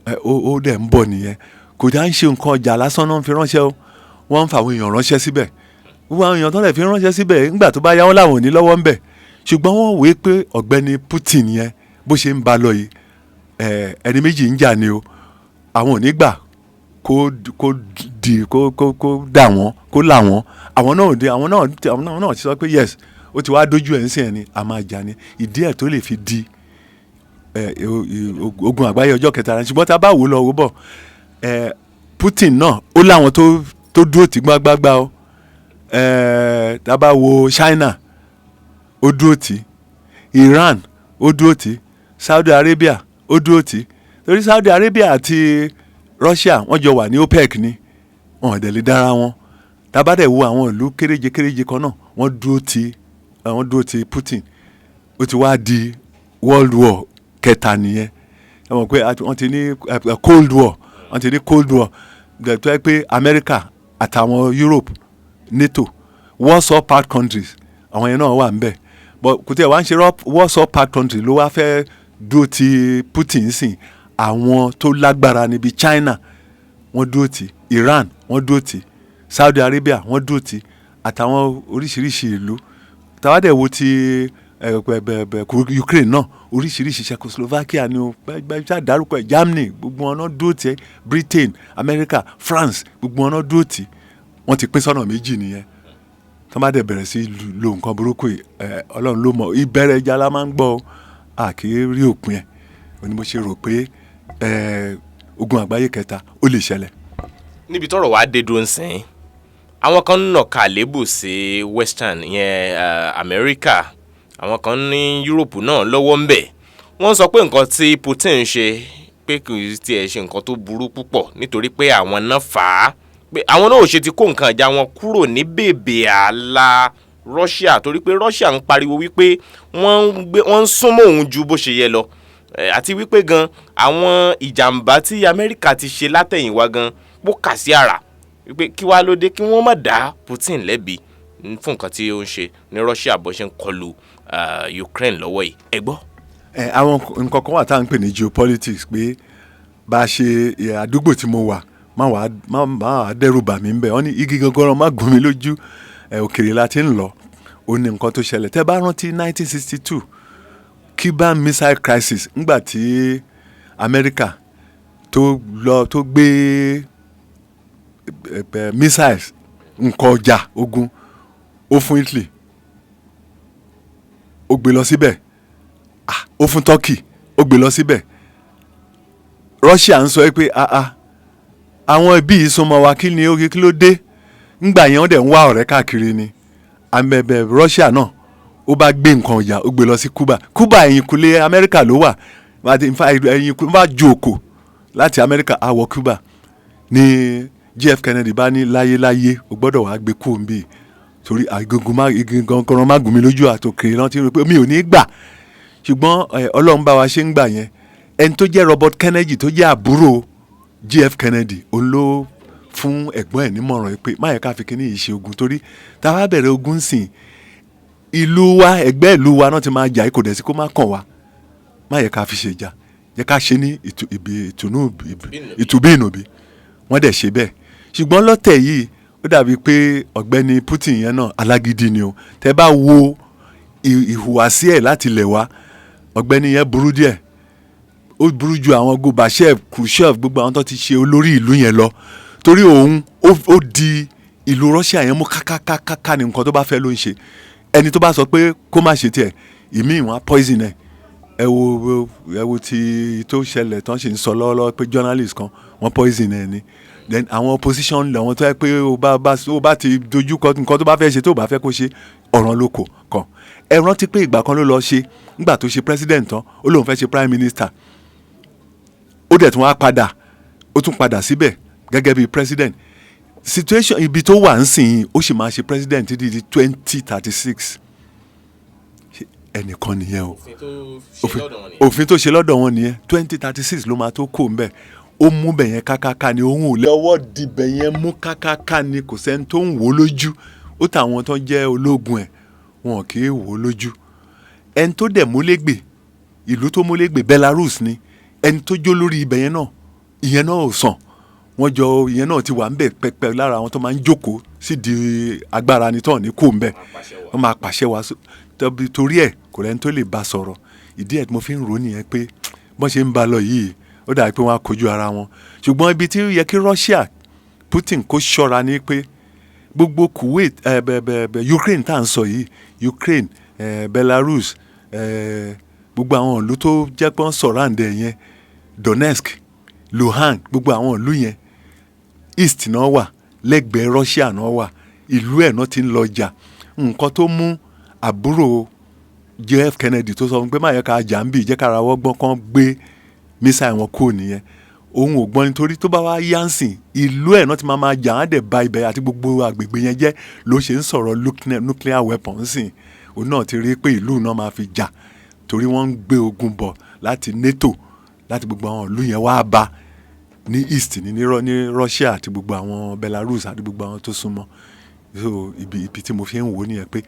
Ẹ, ó dẹ̀ ń bọ̀ nìyẹn. Kò dá ń ṣe nǹkan ọjà lásán náà ń fi ránṣẹ́ o, wọ́n ń fa àwọn èèyàn ránṣẹ́ síbẹ̀. Gbogbo àwọn èèyàn tó lè fi ránṣẹ́ síbẹ̀, ńgbà tó bá yá, wọ́n láwọn ò ní lọ́wọ́ ńbẹ̀. Ṣùgbọ́n wọ́n wòó pé ọ̀gbẹ́ni Putin yẹn, bó ṣe ń ba lọ yìí, ẹni méjì ń jà ni o, àwọn ò ní gbà kó di kó dà wọ́n, kó là wọ́n. Àwọn náà ò dé, àwọn náà ti sọ pé yes, ó ti wá dójú ẹ̀ ń sìn ẹ̀ ni a máa jà ni. Ìdí ẹ̀ tó lè fi di ogun àgbáyé ọjọ́ kẹta rẹ̀. Ṣùgbọ́n tá a bá wò lọ wò bọ̀, Putin náà ó láwọn tó dúró tì gbágbágbá o. Tá a bá wo China, ó dúró tì. Iran, ó dúró tì. Saudi Arabia, ó dúró tì, torí Saudi Arabia àti Russia, wọ́n jọ wà ní OPEC ni, wọn ò dẹ̀ lè dára wọn. Tá a bá dẹ̀ wo àwọn ìlú kéréje kéréje kan náà, wọ́n dúró ti Putin. Ó ti wá di World War kẹta nìyẹn. Ẹ mọ̀ pé wọ́n ti ní Cold War, wọ́n ti ní Cold War tó yẹ pé America àtàwọn Europe, NATO, Warsaw Pact countries, àwọn yẹn náà wà ń bẹ̀. But kò tí ẹ̀ wá ń ṣe Warsaw Pact country ló wá fẹ́ dúró ti Putin sìn. Àwọn tó lágbára níbi China, wọ́n dúró tì. Iran, wọ́n dúró tì. Saudi Arabia, wọ́n dúró tì, àtàwọn oríṣiríṣi ìlú. Tàwa dẹ̀ wo ti Ukraine náà, oríṣiríṣi, Czechoslovakia ni o, gbẹgbẹ ṣáà dárúkọ ẹ, Germany, gbogbo wọn náà dúró tì. Britain, America, France, gbogbo wọn náà dúró tì. Wọ́n ti pín sọ́nà méjì nìyẹn. Tó bá dẹ̀ bẹ̀rẹ̀ sí lo nǹkan burúkú yìí, Ọlọ́run ló mọ̀. Ìbẹ̀rẹ̀ ìjà la máa ń gbọ́ o, a kì í rí òpin ẹ̀. Ó ní mo ṣe rò pé ogun àgbáyé kẹta ó lè ṣẹlẹ̀. Níbi tọ́rọ̀ wá dé dúró ń sìn, àwọn kan ń nàka àlébù sí Western ìyẹn Amẹ́ríkà, àwọn kan ní Europe náà lọ́wọ́ ń bẹ̀. Wọ́n sọ pé nǹkan tí Putin ń ṣe, pé kì í tiẹ̀ ṣe nǹkan tó burú púpọ̀, nítorí pé àwọn náà fà á, pé àwọn náà ò ṣe ti kó nǹkan ìjà wọn kúrò ní bèbè ààlà Russia, torí pé Russia ń pariwo wípé wọ́n ń gbé, wọ́n ń súnmọ́ òun ju bó ṣe yẹ lọ, àti wípé gan àwọn ìjàmbá tí Amẹ́ríkà ti ṣe látẹ̀yìnwá gan bó kà sí àrà, wípé kí wàá ló dé kí wọ́n má dá Putin lẹ́bi fún nǹkan tí ó ń ṣe ní Russia, bó ṣe ń kọlu Ukraine lọ́wọ́ yìí. Ẹ gbọ́. Ẹ àwọn nǹkan kan wà tá à ń pè ní geopolitics, pé bá a ṣe àdúgbò tí mo wà, má wàá má wàá dẹ́rù bà mí ń bẹ̀. Wọ́n ní igi gangan má gún mi lójú, ẹ òkèrè la ti ń lọ. Ó ní nǹkan tó ṣẹlẹ̀. Tẹ́ bá rántí 1962 Cuban Missile Crisis, ńgbà tí Amẹ́ríkà tó lọ tó gbé missiles, nǹkan ọjà ogun, ó fún Italy, ó gbé lọ síbẹ̀. Ah, ó fún Turkey, ó gbé lọ síbẹ̀. Russia ń sọ pé, "Ah ah, àwọn ibi yìí súnmọ́ wa, kí ni ó, kí ló dé?" Ńgbà yẹn, wọ́n dẹ̀ ń wá ọ̀rẹ́ káàkiri ni. Àmẹ̀bẹ̀ Russia náà, ó bá gbé nǹkan ọjà, ó gbé lọ sí Cuba. Cuba, ẹ̀yìnkùlé Amẹ́ríkà ló wà. In fact, ẹ̀yìnkùlé bá ju òkò láti Amẹ́ríkà á wọ Cuba. Ní JF Kennedy bá ní, "Láyéláyé, o gbọ́dọ̀ wàá gbé kúrò níbí, torí agungun má igi gangan má gùn mí lójú, àtòkèrè rántí rò pé mi ò ní gbà." Ṣùgbọ́n Ọlọ́run bá wa ṣe ń gbà yẹn. Ẹni tó jẹ́ Robert Kennedy, tó jẹ́ àbúrò JF Kennedy, òun ló fún ẹ̀gbọ́n ẹ̀ nímọ̀ràn yìí pé má yẹ ká fi kíní yìí ṣe ogun, torí tá a bá bẹ̀rẹ̀ ogun sìn, ìlú wa, ẹgbẹ́ ìlú wa náà ti máa jà, kò dẹ̀ sí kó má kàn wá. Má yẹ ká fi ṣe ìjà, yẹ ká ṣe ní ìtùnú, ìtùbí ìnùbí. Wọ́n dẹ̀ ṣe bẹ́ẹ̀. Ṣùgbọ́n lọ́tẹ̀ yìí, ó dàbí pé ọ̀gbẹ́ni Putin yẹn náà, alágídí ni o. Tẹ́ bá wo ìhùwàsí ẹ̀ láti lẹ̀ wá, ọ̀gbẹ́ni yẹn burú díẹ̀. Ó burú ju àwọn Gorbachev, Khrushchev, gbogbo àwọn tó ti ṣe olórí ìlú yẹn lọ, torí òun ó di ìlú Russia yẹn mú kákákáká ní nǹkan tó bá fẹ́ ló ń ṣe. Ẹni tó bá sọ pé kó má ṣe tiẹ̀, ìmí ìwọ̀n poison ẹ̀. Ẹ wo ti tó ṣẹlẹ̀ tán, ṣe ń sọ lọ́wọ́lọ́wọ́ pé journalist kan, wọ́n poison ẹ̀ ni. Then àwọn opposition làwọn tó yẹ pé ó bá ti dojú kọ nǹkan tó bá fẹ́ ṣe, tó bá fẹ́ kó ṣe, ọ̀ràn ló kò kàn. Ẹ rántí pé ìgbà kan ló lọ ṣe, nígbà tó ṣe president tán, ó lóun fẹ́ ṣe prime minister. Ó dẹ̀ tún wá padà, ó tún padà síbẹ̀ gẹ́gẹ́ bí president. Situation ibi tó wà ń sìn yìí, ó sì máa ṣe president títí di 2036. Ẹnìkan nìyẹn o. Òfin tó ṣe lọ́dọ̀ wọn nìyẹn. 2036 ló máa tó kó ń bẹ̀. Ó mú bẹ̀ yẹn kákáká ni. Òun ò lè ọwọ́ dibẹ̀ yẹn mú kákáká ni. Kò sẹ́ni tó ń wò ó lójú. Ó tàwọn tó jẹ́ ológun ẹ̀, wọn kì í wò ó lójú. Ẹni tó dẹ̀ múlégbè, ìlú tó múlégbè, Belarus ni. Ẹni tó jó lórí ibẹ̀ yẹn náà, ìyẹn náà ò sàn. Wọ́n jọ, ìyẹn náà ti wà ń bẹ̀ pẹpẹ lára àwọn tó máa ń jókòó sídìí agbára ni tán ní kó ń bẹ̀, wọ́n máa pàṣẹ wá. Torí ẹ̀, kò rẹ́ni tó lè bá sọ̀rọ̀. Ìdí ẹ̀ tí mo fi ń rò nìyẹn pé bọ́n ṣe ń ba lọ yìí, ó dàbí pé wọ́n á kojú ara wọn. Ṣùgbọ́n ibi tí ó yẹ kí Russia, Putin kó ṣọ́ra ni pé gbogbo Kuwait ẹ bẹ bẹ bẹ Ukraine tá à ń sọ yìí, Ukraine, Belarus, gbogbo àwọn ìlú tó jẹ́ pé wọ́n surround ẹ̀ yẹn, Donetsk, Luhansk, gbogbo àwọn ìlú yẹn, east náà wà, lẹ́gbẹ̀ẹ́ Russia náà wà, ìlú ẹ̀ náà ti ń lọ jà. Nǹkan tó mú àbúrò JF Kennedy tó sọ fún pé má yẹ ká jà ń bì, jẹ́ ká ra wọ́gbọ́n kan gbé missile wọn kúrò nìyẹn. Òun ò gbọ́n, nítorí tó bá wá yánsìn, ìlú ẹ̀ náà ti máa jà á, dẹ̀ ba ibẹ̀ àti gbogbo àgbègbè yẹn jẹ́. Ló ṣe ń sọ̀rọ̀ nuclear weapon sìn. Òun náà ti rí pé ìlú náà máa fi jà, torí wọ́n ń gbé ogun bọ̀ láti NATO, láti gbogbo àwọn ìlú yẹn wá bá ní east, ní Russia àti gbogbo àwọn Belarus àti gbogbo àwọn tó súnmọ́. So ibi tí mo fi ń wò nìyẹn pé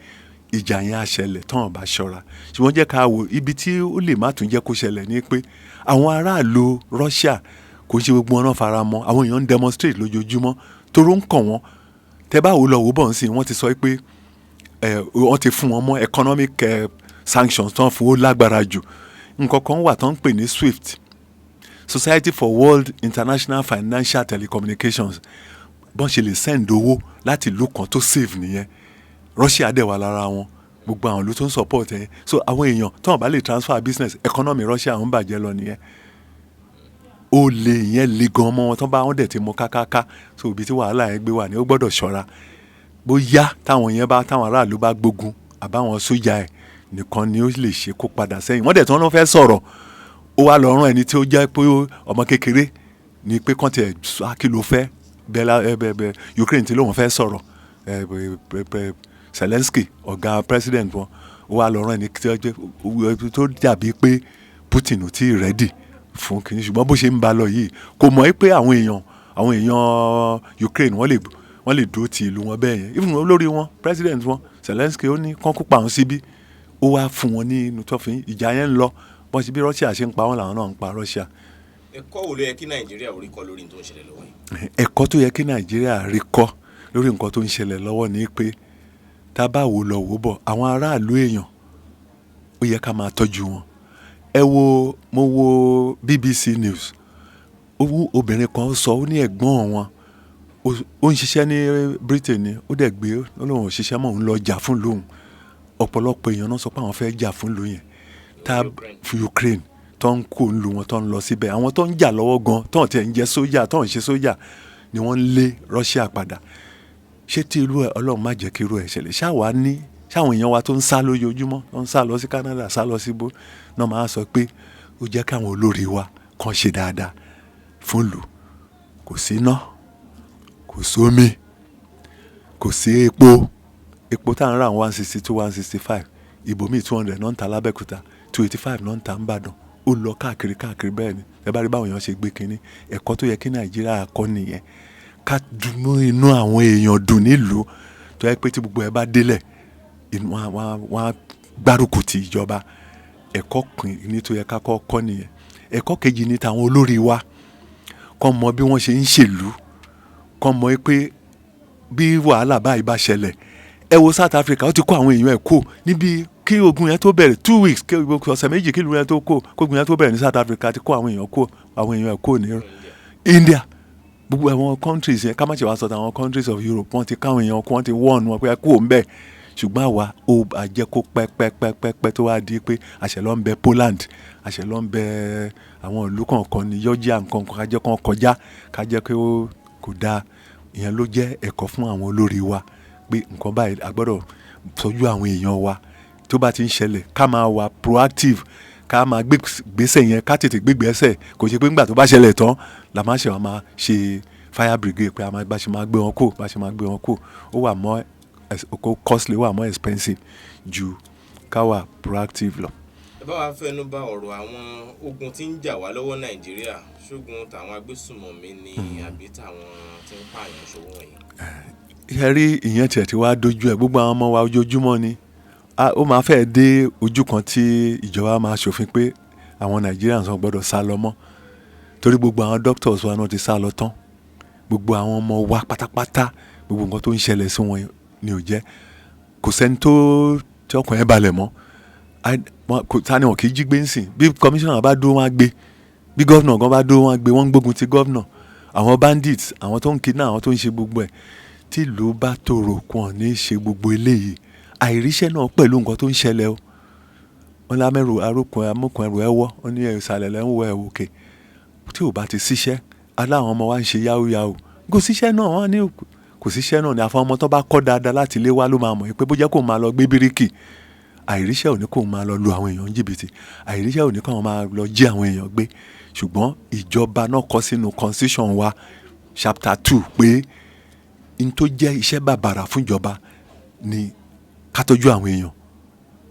ìjà yẹn á ṣẹlẹ̀ tán bá ṣọ́ra. Ṣùgbọ́n jẹ́ ká wo ibi tí ó lè má tún jẹ́ kó ṣẹlẹ̀ ní pé àwọn aráàlú Russia, kò ṣe gbogbo wọn náà fara mọ́. Àwọn èèyàn ń demonstrate lójoojúmọ́ toró ń kàn wọ́n. Tẹ́ bá wò lọ wò bọ̀ ń sìn, wọ́n ti sọ pé wọ́n ti fún wọn mọ́ economic sanctions tán fún, ó lágbára jù. Nǹkan kan wà tán ń pè ní SWIFT, Society for World International Financial Telecommunications. Bọ́n ṣe lè send owó láti ìlú kan tó save nìyẹn. Russia dẹ̀ wà lára wọn, gbogbo àwọn ìlú tó ń support ẹ̀. So àwọn èèyàn tí wọ́n bá lè transfer business, economy Russia ń bàjẹ́ lọ nìyẹn. Ó le, ìyẹn le gan mọ́ wọn tán bá wọn dẹ̀ ti mú kákáká. So ibi tí wàhálà yẹn gbé wà ní, ó gbọ́dọ̀ ṣọ́ra. Bóyá táwọn yẹn bá, táwọn aráàlú bá gbógun àbáwọn sójà ẹ̀ nìkan ni ó lè ṣe kó padà sẹ́yìn. Wọ́n dẹ̀ tí wọ́n fẹ́ sọ̀rọ̀, ó wá lọ rán ẹni tí ó jẹ́ pé ọmọ kékeré ni pé kàn tiẹ̀ kí ló fẹ́ bẹ́ẹ̀ bẹ́ẹ̀. Ukraine tí lóun fẹ́ sọ̀rọ̀ ẹ bẹ Zelensky, ọ̀gá president wọn, ó wá lọ rán ẹni tí ó jẹ́ tó dàbí pé Putin ò tí ì ready fún kìíní. Ṣùgbọ́n bó ṣe ń ba lọ yìí, kò mọ̀ pé àwọn èèyàn Ukraine, wọ́n lè dúró ti ìlú wọn bẹ́ẹ̀ yẹn. Even olórí wọn, president wọn, Zelensky, ó ní kán kó pa àwọn síbí. Ó wá fún wọn ní inú tó fi ìjà yẹn ń lọ. Bọ́n ṣe bí Russia ṣe ń pa wọ́n làwọn náà ń pa Russia. Ẹ̀kọ́ wo ló yẹ kí Nàìjíríà ò rí kọ́ lórí tó ń ṣẹlẹ̀ lọ́wọ́ yìí? Ẹ̀kọ́ tó yẹ kí Nàìjíríà rí kọ́ lórí nǹkan tó ń ṣẹlẹ̀ lọ́wọ́ ni pé, tá a bá wò lọ wò bọ̀, àwọn aráàlú èèyàn, ó yẹ ká máa tọ́jú wọn. Ẹ wo, mo wo BBC News, owó obìnrin kan sọ, ó ní ẹ̀gbọ́n wọn ó ń ṣiṣẹ́ ní Britain ni, ó dẹ̀ gbé, ó lóun ò ṣiṣẹ́ mọ́, òun lọ jà fún lóun. Ọ̀pọ̀lọpọ̀ èèyàn náà sọ pé àwọn fẹ́ jà fún lóun yẹn tá fún Ukraine, tó ń kó ń lu wọn, tó ń lọ síbẹ̀. Àwọn tó ń jà lọ́wọ́ gan, tó ń tiẹ̀ ń jẹ́ sójà, tó ń ṣe sójà ni wọ́n ń lé Russia padà. Ṣé tí irú ẹ̀, Ọlọ́run má jẹ́ kí irú ẹ̀ ṣẹlẹ̀, ṣáwa ní ṣáwọn èèyàn wa tó ń sá lójoojúmọ́, tó ń sá lọ sí Canada, sá lọ síbó náà, máa sọ pé ó jẹ́ káwọn olórí wa kàn ṣe dáadáa fún ìlú? Kò sí iná, kò sómi, kò sí epo. Epo tá à ń rà, 162, 165, ibòmíì 200 náà ń ta lábẹ́òkúta, 285 náà ń ta n'Ìbàdàn. Ó lọ káàkiri káàkiri bẹ́ẹ̀ ni. Ẹ bá rí báwọn èèyàn ṣe gbé kínní. Ẹ̀kọ́ tó yẹ kí Nàìjíríà kọ́ nìyẹn, ká dùnú inú àwọn èèyàn dùn nílùú, tó yẹ pé tí gbogbo ẹ bá délẹ̀, inú wọn á gbárùkù ti ìjọba. Ẹ̀kọ́ kìíní tó yẹ ká kọ́ kọ́ nìyẹn. Ẹ̀kọ́ kejì ni tàwọn olórí wa, kọ́ mọ bí wọ́n ṣe ń ṣèlú, kọ́ mọ pé bí wàhálà báyìí bá ṣẹlẹ̀. Ẹ wo South Africa, ó ti kó àwọn èèyàn ẹ̀ kó níbi kí ogun yẹn tó bẹ̀rẹ̀, 2 weeks, kí ọ̀sẹ̀ 2 kí ìlú yẹn tó kó, kógun yẹn tó bẹ̀rẹ̀ ní South Africa, ti kó àwọn èèyàn kó, àwọn èèyàn ẹ̀ kó ní India. Gbogbo àwọn countries yẹn, ká má ṣe wá sọ àwọn countries of Europe, wọ́n ti káwọn èèyàn kó, wọ́n ti warn wọn pé ẹ kú òun bẹ́ẹ̀. Ṣùgbọ́n àwa, ó àjẹ́ kó pẹ́ pẹ́ pẹ́ pẹ́ pẹ́, tó wá di pé àṣẹ ló ń bẹ Poland, àṣẹ ló ń bẹ àwọn ìlú kọ̀ọ̀kan ní Georgia, nǹkan kan, ká jẹ́ kó kọjá, ká jẹ́ kó kò dáa. Ìyẹn ló jẹ́ ẹ̀kọ́ fún àwọn olórí wa pé nǹkan báyìí, a gbọ́dọ̀ tọ́jú àwọn èèyàn wa. Tó bá ti ń ṣẹlẹ̀, ká máa wà proactive, ká máa gbé gbèsè yẹn, ká tètè gbé gbèsè. Kò ṣe pé nígbà tó bá ṣẹlẹ̀ tán la máa ṣe wá máa ṣe fire brigade pé a máa bá ṣe máa gbé wọn kó, bá ṣe máa gbé wọn kó. Ó wà more costly, ó wà more expensive ju ká wà proactive lọ. Ẹ bá wa fẹnu bà ọ̀rọ̀ àwọn ogun tí ń jà wá lọ́wọ́ Nàìjíríà, ṣógun tàwọn agbésùmọ̀mí ni àbí tàwọn tí ń pààyàn ṣòwò wọ̀nyí? Ṣe rí, ìyẹn tiẹ̀ ti wá dojú ẹ̀. Gbogbo àwọn ọmọ wa, ojoojúmọ́ ni ó máa fẹ́ dé ojú kan tí ìjọba máa ṣòfin pé àwọn Nigerians wọn gbọ́dọ̀ sá lọ mọ́, torí gbogbo àwọn doctors wa náà ti sá lọ tán, gbogbo àwọn ọmọ wa pátápátá. Gbogbo nǹkan tó ń ṣẹlẹ̀ sí wọn ni ò jẹ́ kò sẹ́ni tó tí ọkàn ẹ̀ balẹ̀ mọ́. Ta ni wọn kì í jí gbé ń sìn? Bí commissioner bá dúró, wọn á gbé. Bí governor gan bá dúró, wọn á gbé. Wọ́n ń gbógun ti governor, àwọn bandits, àwọn tó ń kidnap, àwọn tó ń ṣe gbogbo ẹ̀. Tí ìlú bá tòrò, kàn ní ṣe gbogbo eléyìí. Àìríṣẹ́ náà pẹ̀lú nǹkan tó ń ṣẹlẹ̀ o. Wọ́n lámẹ́rù arókun amúkun ẹrù ẹ wọ́, ó ní ìsàlẹ̀ lẹ́ ń wọ ẹ̀ òkè. Tí ò bá ti ṣiṣẹ́, aláwọn ọmọ wa ń ṣe yahoo yahoo. Kò síṣẹ́ náà, wọ́n ní kò síṣẹ́ náà ni. Àfọwọ́n ọmọ tó bá kọ́ dáadáa láti ilé wá ló máa mọ̀ pé bó jẹ́ kó máa lọ gbé bíríkì, àìríṣẹ́ ò ní kó máa lọ lu àwọn èèyàn jìbìtì, àìríṣẹ́ ò ní kó máa lọ jí àwọn èèyàn gbé. Ṣùgbọ́n ìjọba náà kọ sínú constitution wa, chapter 2, pé n tó jẹ́ iṣẹ́ bàbàrà fún ìjọba ni ká tọ́jú àwọn èèyàn,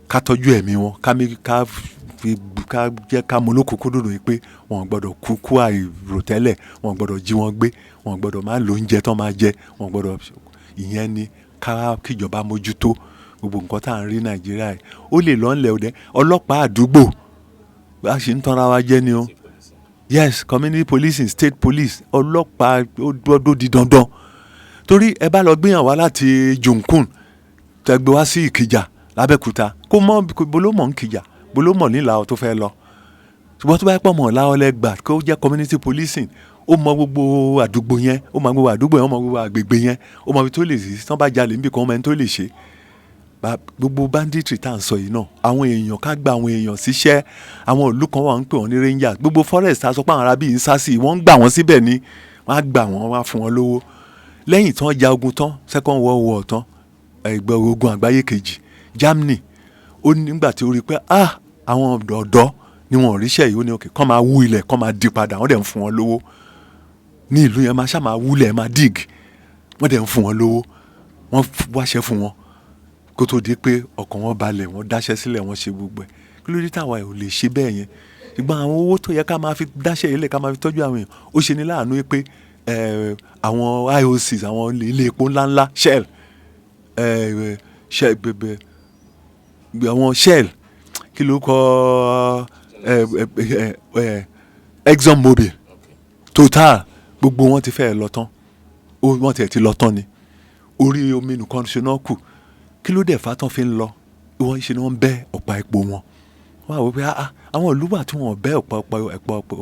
ká tọ́jú ẹ̀mí wọn, ká ká fi ká jẹ́ ká mú olókùnkúndùn yìí pé wọn ò gbọ́dọ̀ kú kú àìròtẹ́lẹ̀, wọn ò gbọ́dọ̀ jí wọn gbé, wọn ò gbọ́dọ̀ máa lo oúnjẹ tán máa jẹ, wọn ò gbọ́dọ̀. Ìyẹn ni ká kíjọba mójútó. Gbogbo nǹkan tá à ń rí Nàìjíríà yìí, ó lè lọ́nlẹ̀ òde ọlọ́pàá àdúgbò, a sì ń tanra wa jẹ ni o. Yes, community policing, state police, ọlọ́pàá ó gbọ́dọ̀ di dandan, torí ẹ bá lọ gbéyàn wá láti Junkun, tẹ gbé wá sí Ìkìjà lábẹ́òkúta, kó mọ̀ bó ló mọ̀ ń Kìjà, bó ló mọ̀ nílà tó fẹ́ lọ. Ṣùgbọ́n tó bá pọ̀ mọ̀ láwọlẹ̀ gbà kó jẹ́ community policing, ó mọ gbogbo àdúgbò yẹn, ó mọ gbogbo àdúgbò yẹn, ó mọ gbogbo àgbègbè yẹn, ó mọ ibi tó lè sí. Tán bá jalè níbi kan, ó mọ ẹni tó lè ṣe. Gbogbo banditry tá à ń sọ yìí náà, àwọn èèyàn, ká gba àwọn èèyàn síṣẹ́. Àwọn ìlú kan wà, ń pè wọ́n ní rangers. Gbogbo forest tá a sọ pé àwọn arábí yìí ń sá sí, wọ́n ń gbà wọ́n síbẹ̀ ni. Wọ́n á gbà wọ́n, wọ́n á fún wọn lówó. Lẹ́yìn tán ja ogun tán, Second World War tán, ẹgbẹ́ ogun àgbáyé kejì, Germany ó nígbà tí ó rí i pé, ah, àwọn ọ̀dọ́ ni wọn ò ríṣẹ́ yìí, ó ní okay, kán máa wú ilẹ̀, kán máa di padà. Wọ́n dẹ̀ ń fún wọn lówó ní ìlú yẹn, máa ṣáà máa wúlẹ̀, máa dig. Wọ́n dẹ̀ ń fún wọn lówó, wọ́n wáṣẹ́ fún wọn, kó tó di pé ọkàn wọn balẹ̀, wọ́n dáṣẹ́ sílẹ̀, wọ́n ṣe gbogbo ẹ̀. Kí ló dé táwa ò lè ṣe bẹ́ẹ̀ yẹn? Ṣùgbọ́n àwọn owó tó yẹ ká máa fi dáṣẹ́ ilẹ̀, ká máa fi tọ́jú àwọn èèyàn, ó ṣe ní láàánú pé àwọn IOCs, àwọn ilé epo ńláńlá, Shell, Shell bẹ̀bẹ̀, àwọn Shell, kí ló kọ ẹ ẹ Exxon Mobil, Total, gbogbo wọn ti fẹ́ lọ tán. Wọ́n tiẹ̀ ti lọ tán ni, orí omi nìkan ṣe náà kù. Kí ló dẹ̀ fà tán fi ń lọ? Wọ́n ṣe ni wọ́n ń bẹ́ ọ̀pá epo wọn. Wọ́n á wò pé, ah, àwọn ìlú wà tí wọ́n bẹ́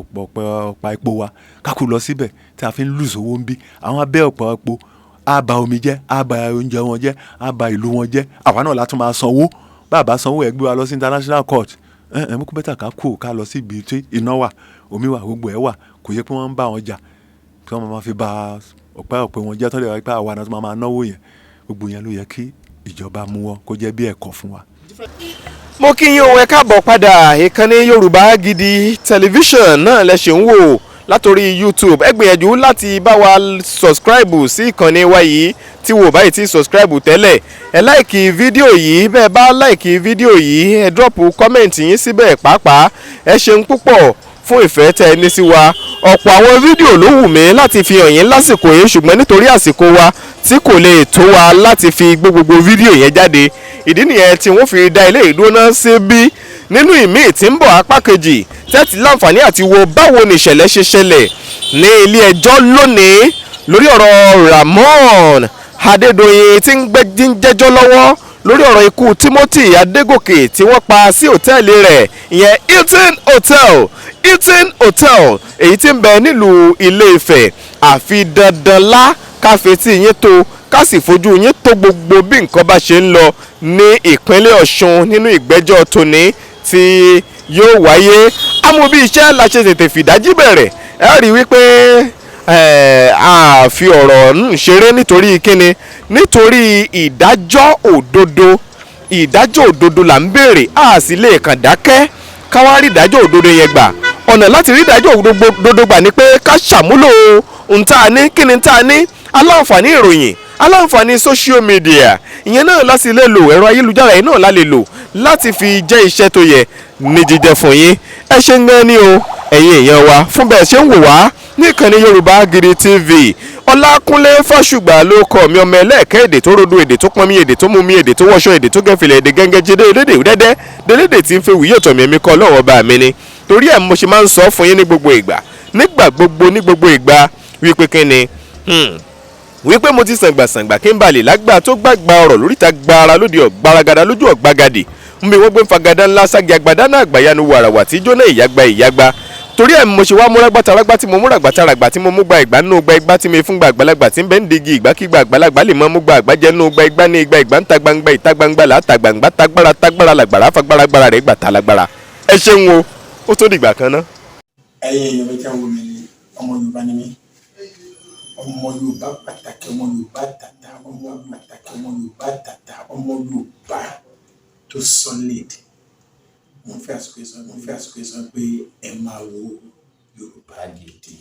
ọ̀pá epo wa, kákù lọ síbẹ̀ tí a fi ń lose owó ń bí. Àwọn abẹ́ ọ̀pá epo á ba omi jẹ́, á ba oúnjẹ wọn jẹ́, á ba ìlú wọn jẹ́. Àwa náà la tún máa sanwó. Bá a bá sanwó, ẹ̀ gbé wa lọ sí international court. Ẹ ẹ mú kó better ká kú, ká lọ sí ibi tí iná wà, omi wà, gbogbo ẹ̀ wà. Kò yẹ pé wọ́n ń bá wọn jà kí wọ́n máa fi ba ọ̀pá ọ̀pẹ wọn jẹ́, tọ́lẹ̀ wá pé àwa náà tún máa náwó yẹn. Gbogbo yẹn ló yẹ kí ìjọba mú wọn kó jẹ́ bí ẹ̀kọ́ fún wa. Mo kí yín o, ẹ káàbọ̀ padà. Ìkànnì Yorùbá Gidi Tẹlifíṣàn náà lẹ ṣe ń wò látòrí YouTube. Ẹ gbìyànjú láti bá wa subscribe sí ìkànnì wa yìí tí wò báyìí tí subscribe tẹ́lẹ̀. Ẹ like fídíò yìí. Bẹ́ẹ̀ bá like fídíò yìí, ẹ drop comment yín síbẹ̀ pàápàá. Ẹ ṣeun púpọ̀ fún ìfẹ́ tẹ́ ẹ ní sí wa. Ọ̀pọ̀ àwọn fídíò ló wù mí láti fi hàn yín lásìkò yìí, ṣùgbọ́n nítorí àsìkò wa tí kò lè tó wa láti fi gbé gbogbo fídíò yẹn jáde, ìdí nìyẹn tí wọ́n fi dá ilé ìdúró náà sí bí. Nínú ìmíì tí ń bọ̀, apá kejì, tẹ́tí láǹfààní àti wo báwo ni ìṣẹ̀lẹ̀ ṣe ṣẹlẹ̀ ní ilé ẹjọ́ lónìí lórí ọ̀rọ̀ Ramon Adédoyin tí ń jẹ́jọ́ lọ́wọ́ lórí ọ̀rọ̀ ikú Timothy Adégòkè tí wọ́n pa sí òtẹ́ẹ̀lì rẹ̀, ìyẹn Hilton Hotel, Hilton Hotel èyí tí ń bẹ nílùú Ilé Ifẹ̀. Àfi dandan lá ká fetí yín tó, ká sì fojú yín tó gbogbo bí nǹkan bá ṣe ń lọ ní ìpínlẹ̀ Ọ̀ṣun nínú ìgbẹ́jọ́ tòní tí yóò wáyé. Amúbí iṣẹ́ la ṣe tètè fìdájí bẹ̀rẹ̀. Ẹ rí i wípé a fi ọ̀rọ̀ ń ṣeré. Nítorí kíni? Nítorí ìdájọ́ òdodo. Ìdájọ́ òdodo là ń béèrè, a sì lè kàn dákẹ́ káwá rí ìdájọ́ òdodo yẹn gbà. Ọ̀nà láti rí ìdájọ́ òdodo gbà ni pé ká ṣàmúlò ohun tá a ní. Kí ni tá a ní? Aláǹfààní ìròyìn, aláǹfààní social media, ìyẹn náà láti lè lò. Ẹ̀rọ ayélujára yìí náà la lè lò láti fi jẹ́ iṣẹ́ tó yẹ ní jíjẹ fún yín. Ẹ ṣe ń gan ni o, ẹ̀yin èèyàn wa, fún bẹ́ẹ̀ ṣe ń wò wá ní ìkànnì Yorùbá Gidi TV. Ọlákúnlé Fásùgbà ló kọ mi, ọmọ ẹlẹ́ẹ̀kẹ́ èdè tó rodo, èdè tó pọnmi, èdè tó mumi, èdè tó wọṣọ, èdè tó gẹ̀fìlẹ̀, èdè gẹ́gẹ́ jíde, elédè dẹ́dẹ́ délédè tí ń fi wùyí ọ̀tọ̀ mi. Èmi kọ́, Ọlọ́run ọba mi ni. Torí ẹ̀ mo ṣe máa ń sọ fún yín ní gbogbo ìgbà, nígbà gbogbo, ní gbogbo ìgbà, wípé kíni, wípé mo ti sàngbàsàngbà kí n balè lágbà tó gbàgbà ọ̀rọ̀ lóríta gbára lóde ọ̀gbaragada lójú ọ̀gbagadì nbí wọ́n gbé fagada ńlá sági agbada náà, àgbàyanu wàràwà tí jóná ìyàgbá ìyàgbá. Torí ẹ̀ mo ṣe wá múragbátarágbá tí mo múragbátaragbá tí mo mú gba ìgbà nínú gba igbá tí mi fún gba àgbàlagbà tí ń bẹ́ ń digi ìgbàkigbà àgbàlagbà lè mọ́ mú gba àgbàjẹ́ nínú gba igbá ní igba ìgbà ń ta gbangba, ìta gbangba là á ta gbangba, tagbára tagbára làgbàrá fagbára rẹ̀ gbà ta lágbára. Ẹ ṣeun o, ó tó dìgbà kan ná. Ẹ̀yin èèyàn mi tí a wò mí ní, ọmọ Yorùbá ni mí, ọmọ Yorùbá pàtàkì, ọmọ Yorùbá tàtà, ọmọ pàtàkì, ọmọ Yorùbá tàtà, ọmọ Yorùbá tó solid. Mo fẹ́ àsìkò yìí sọ pé ẹ máa wo Yorùbá Gidi.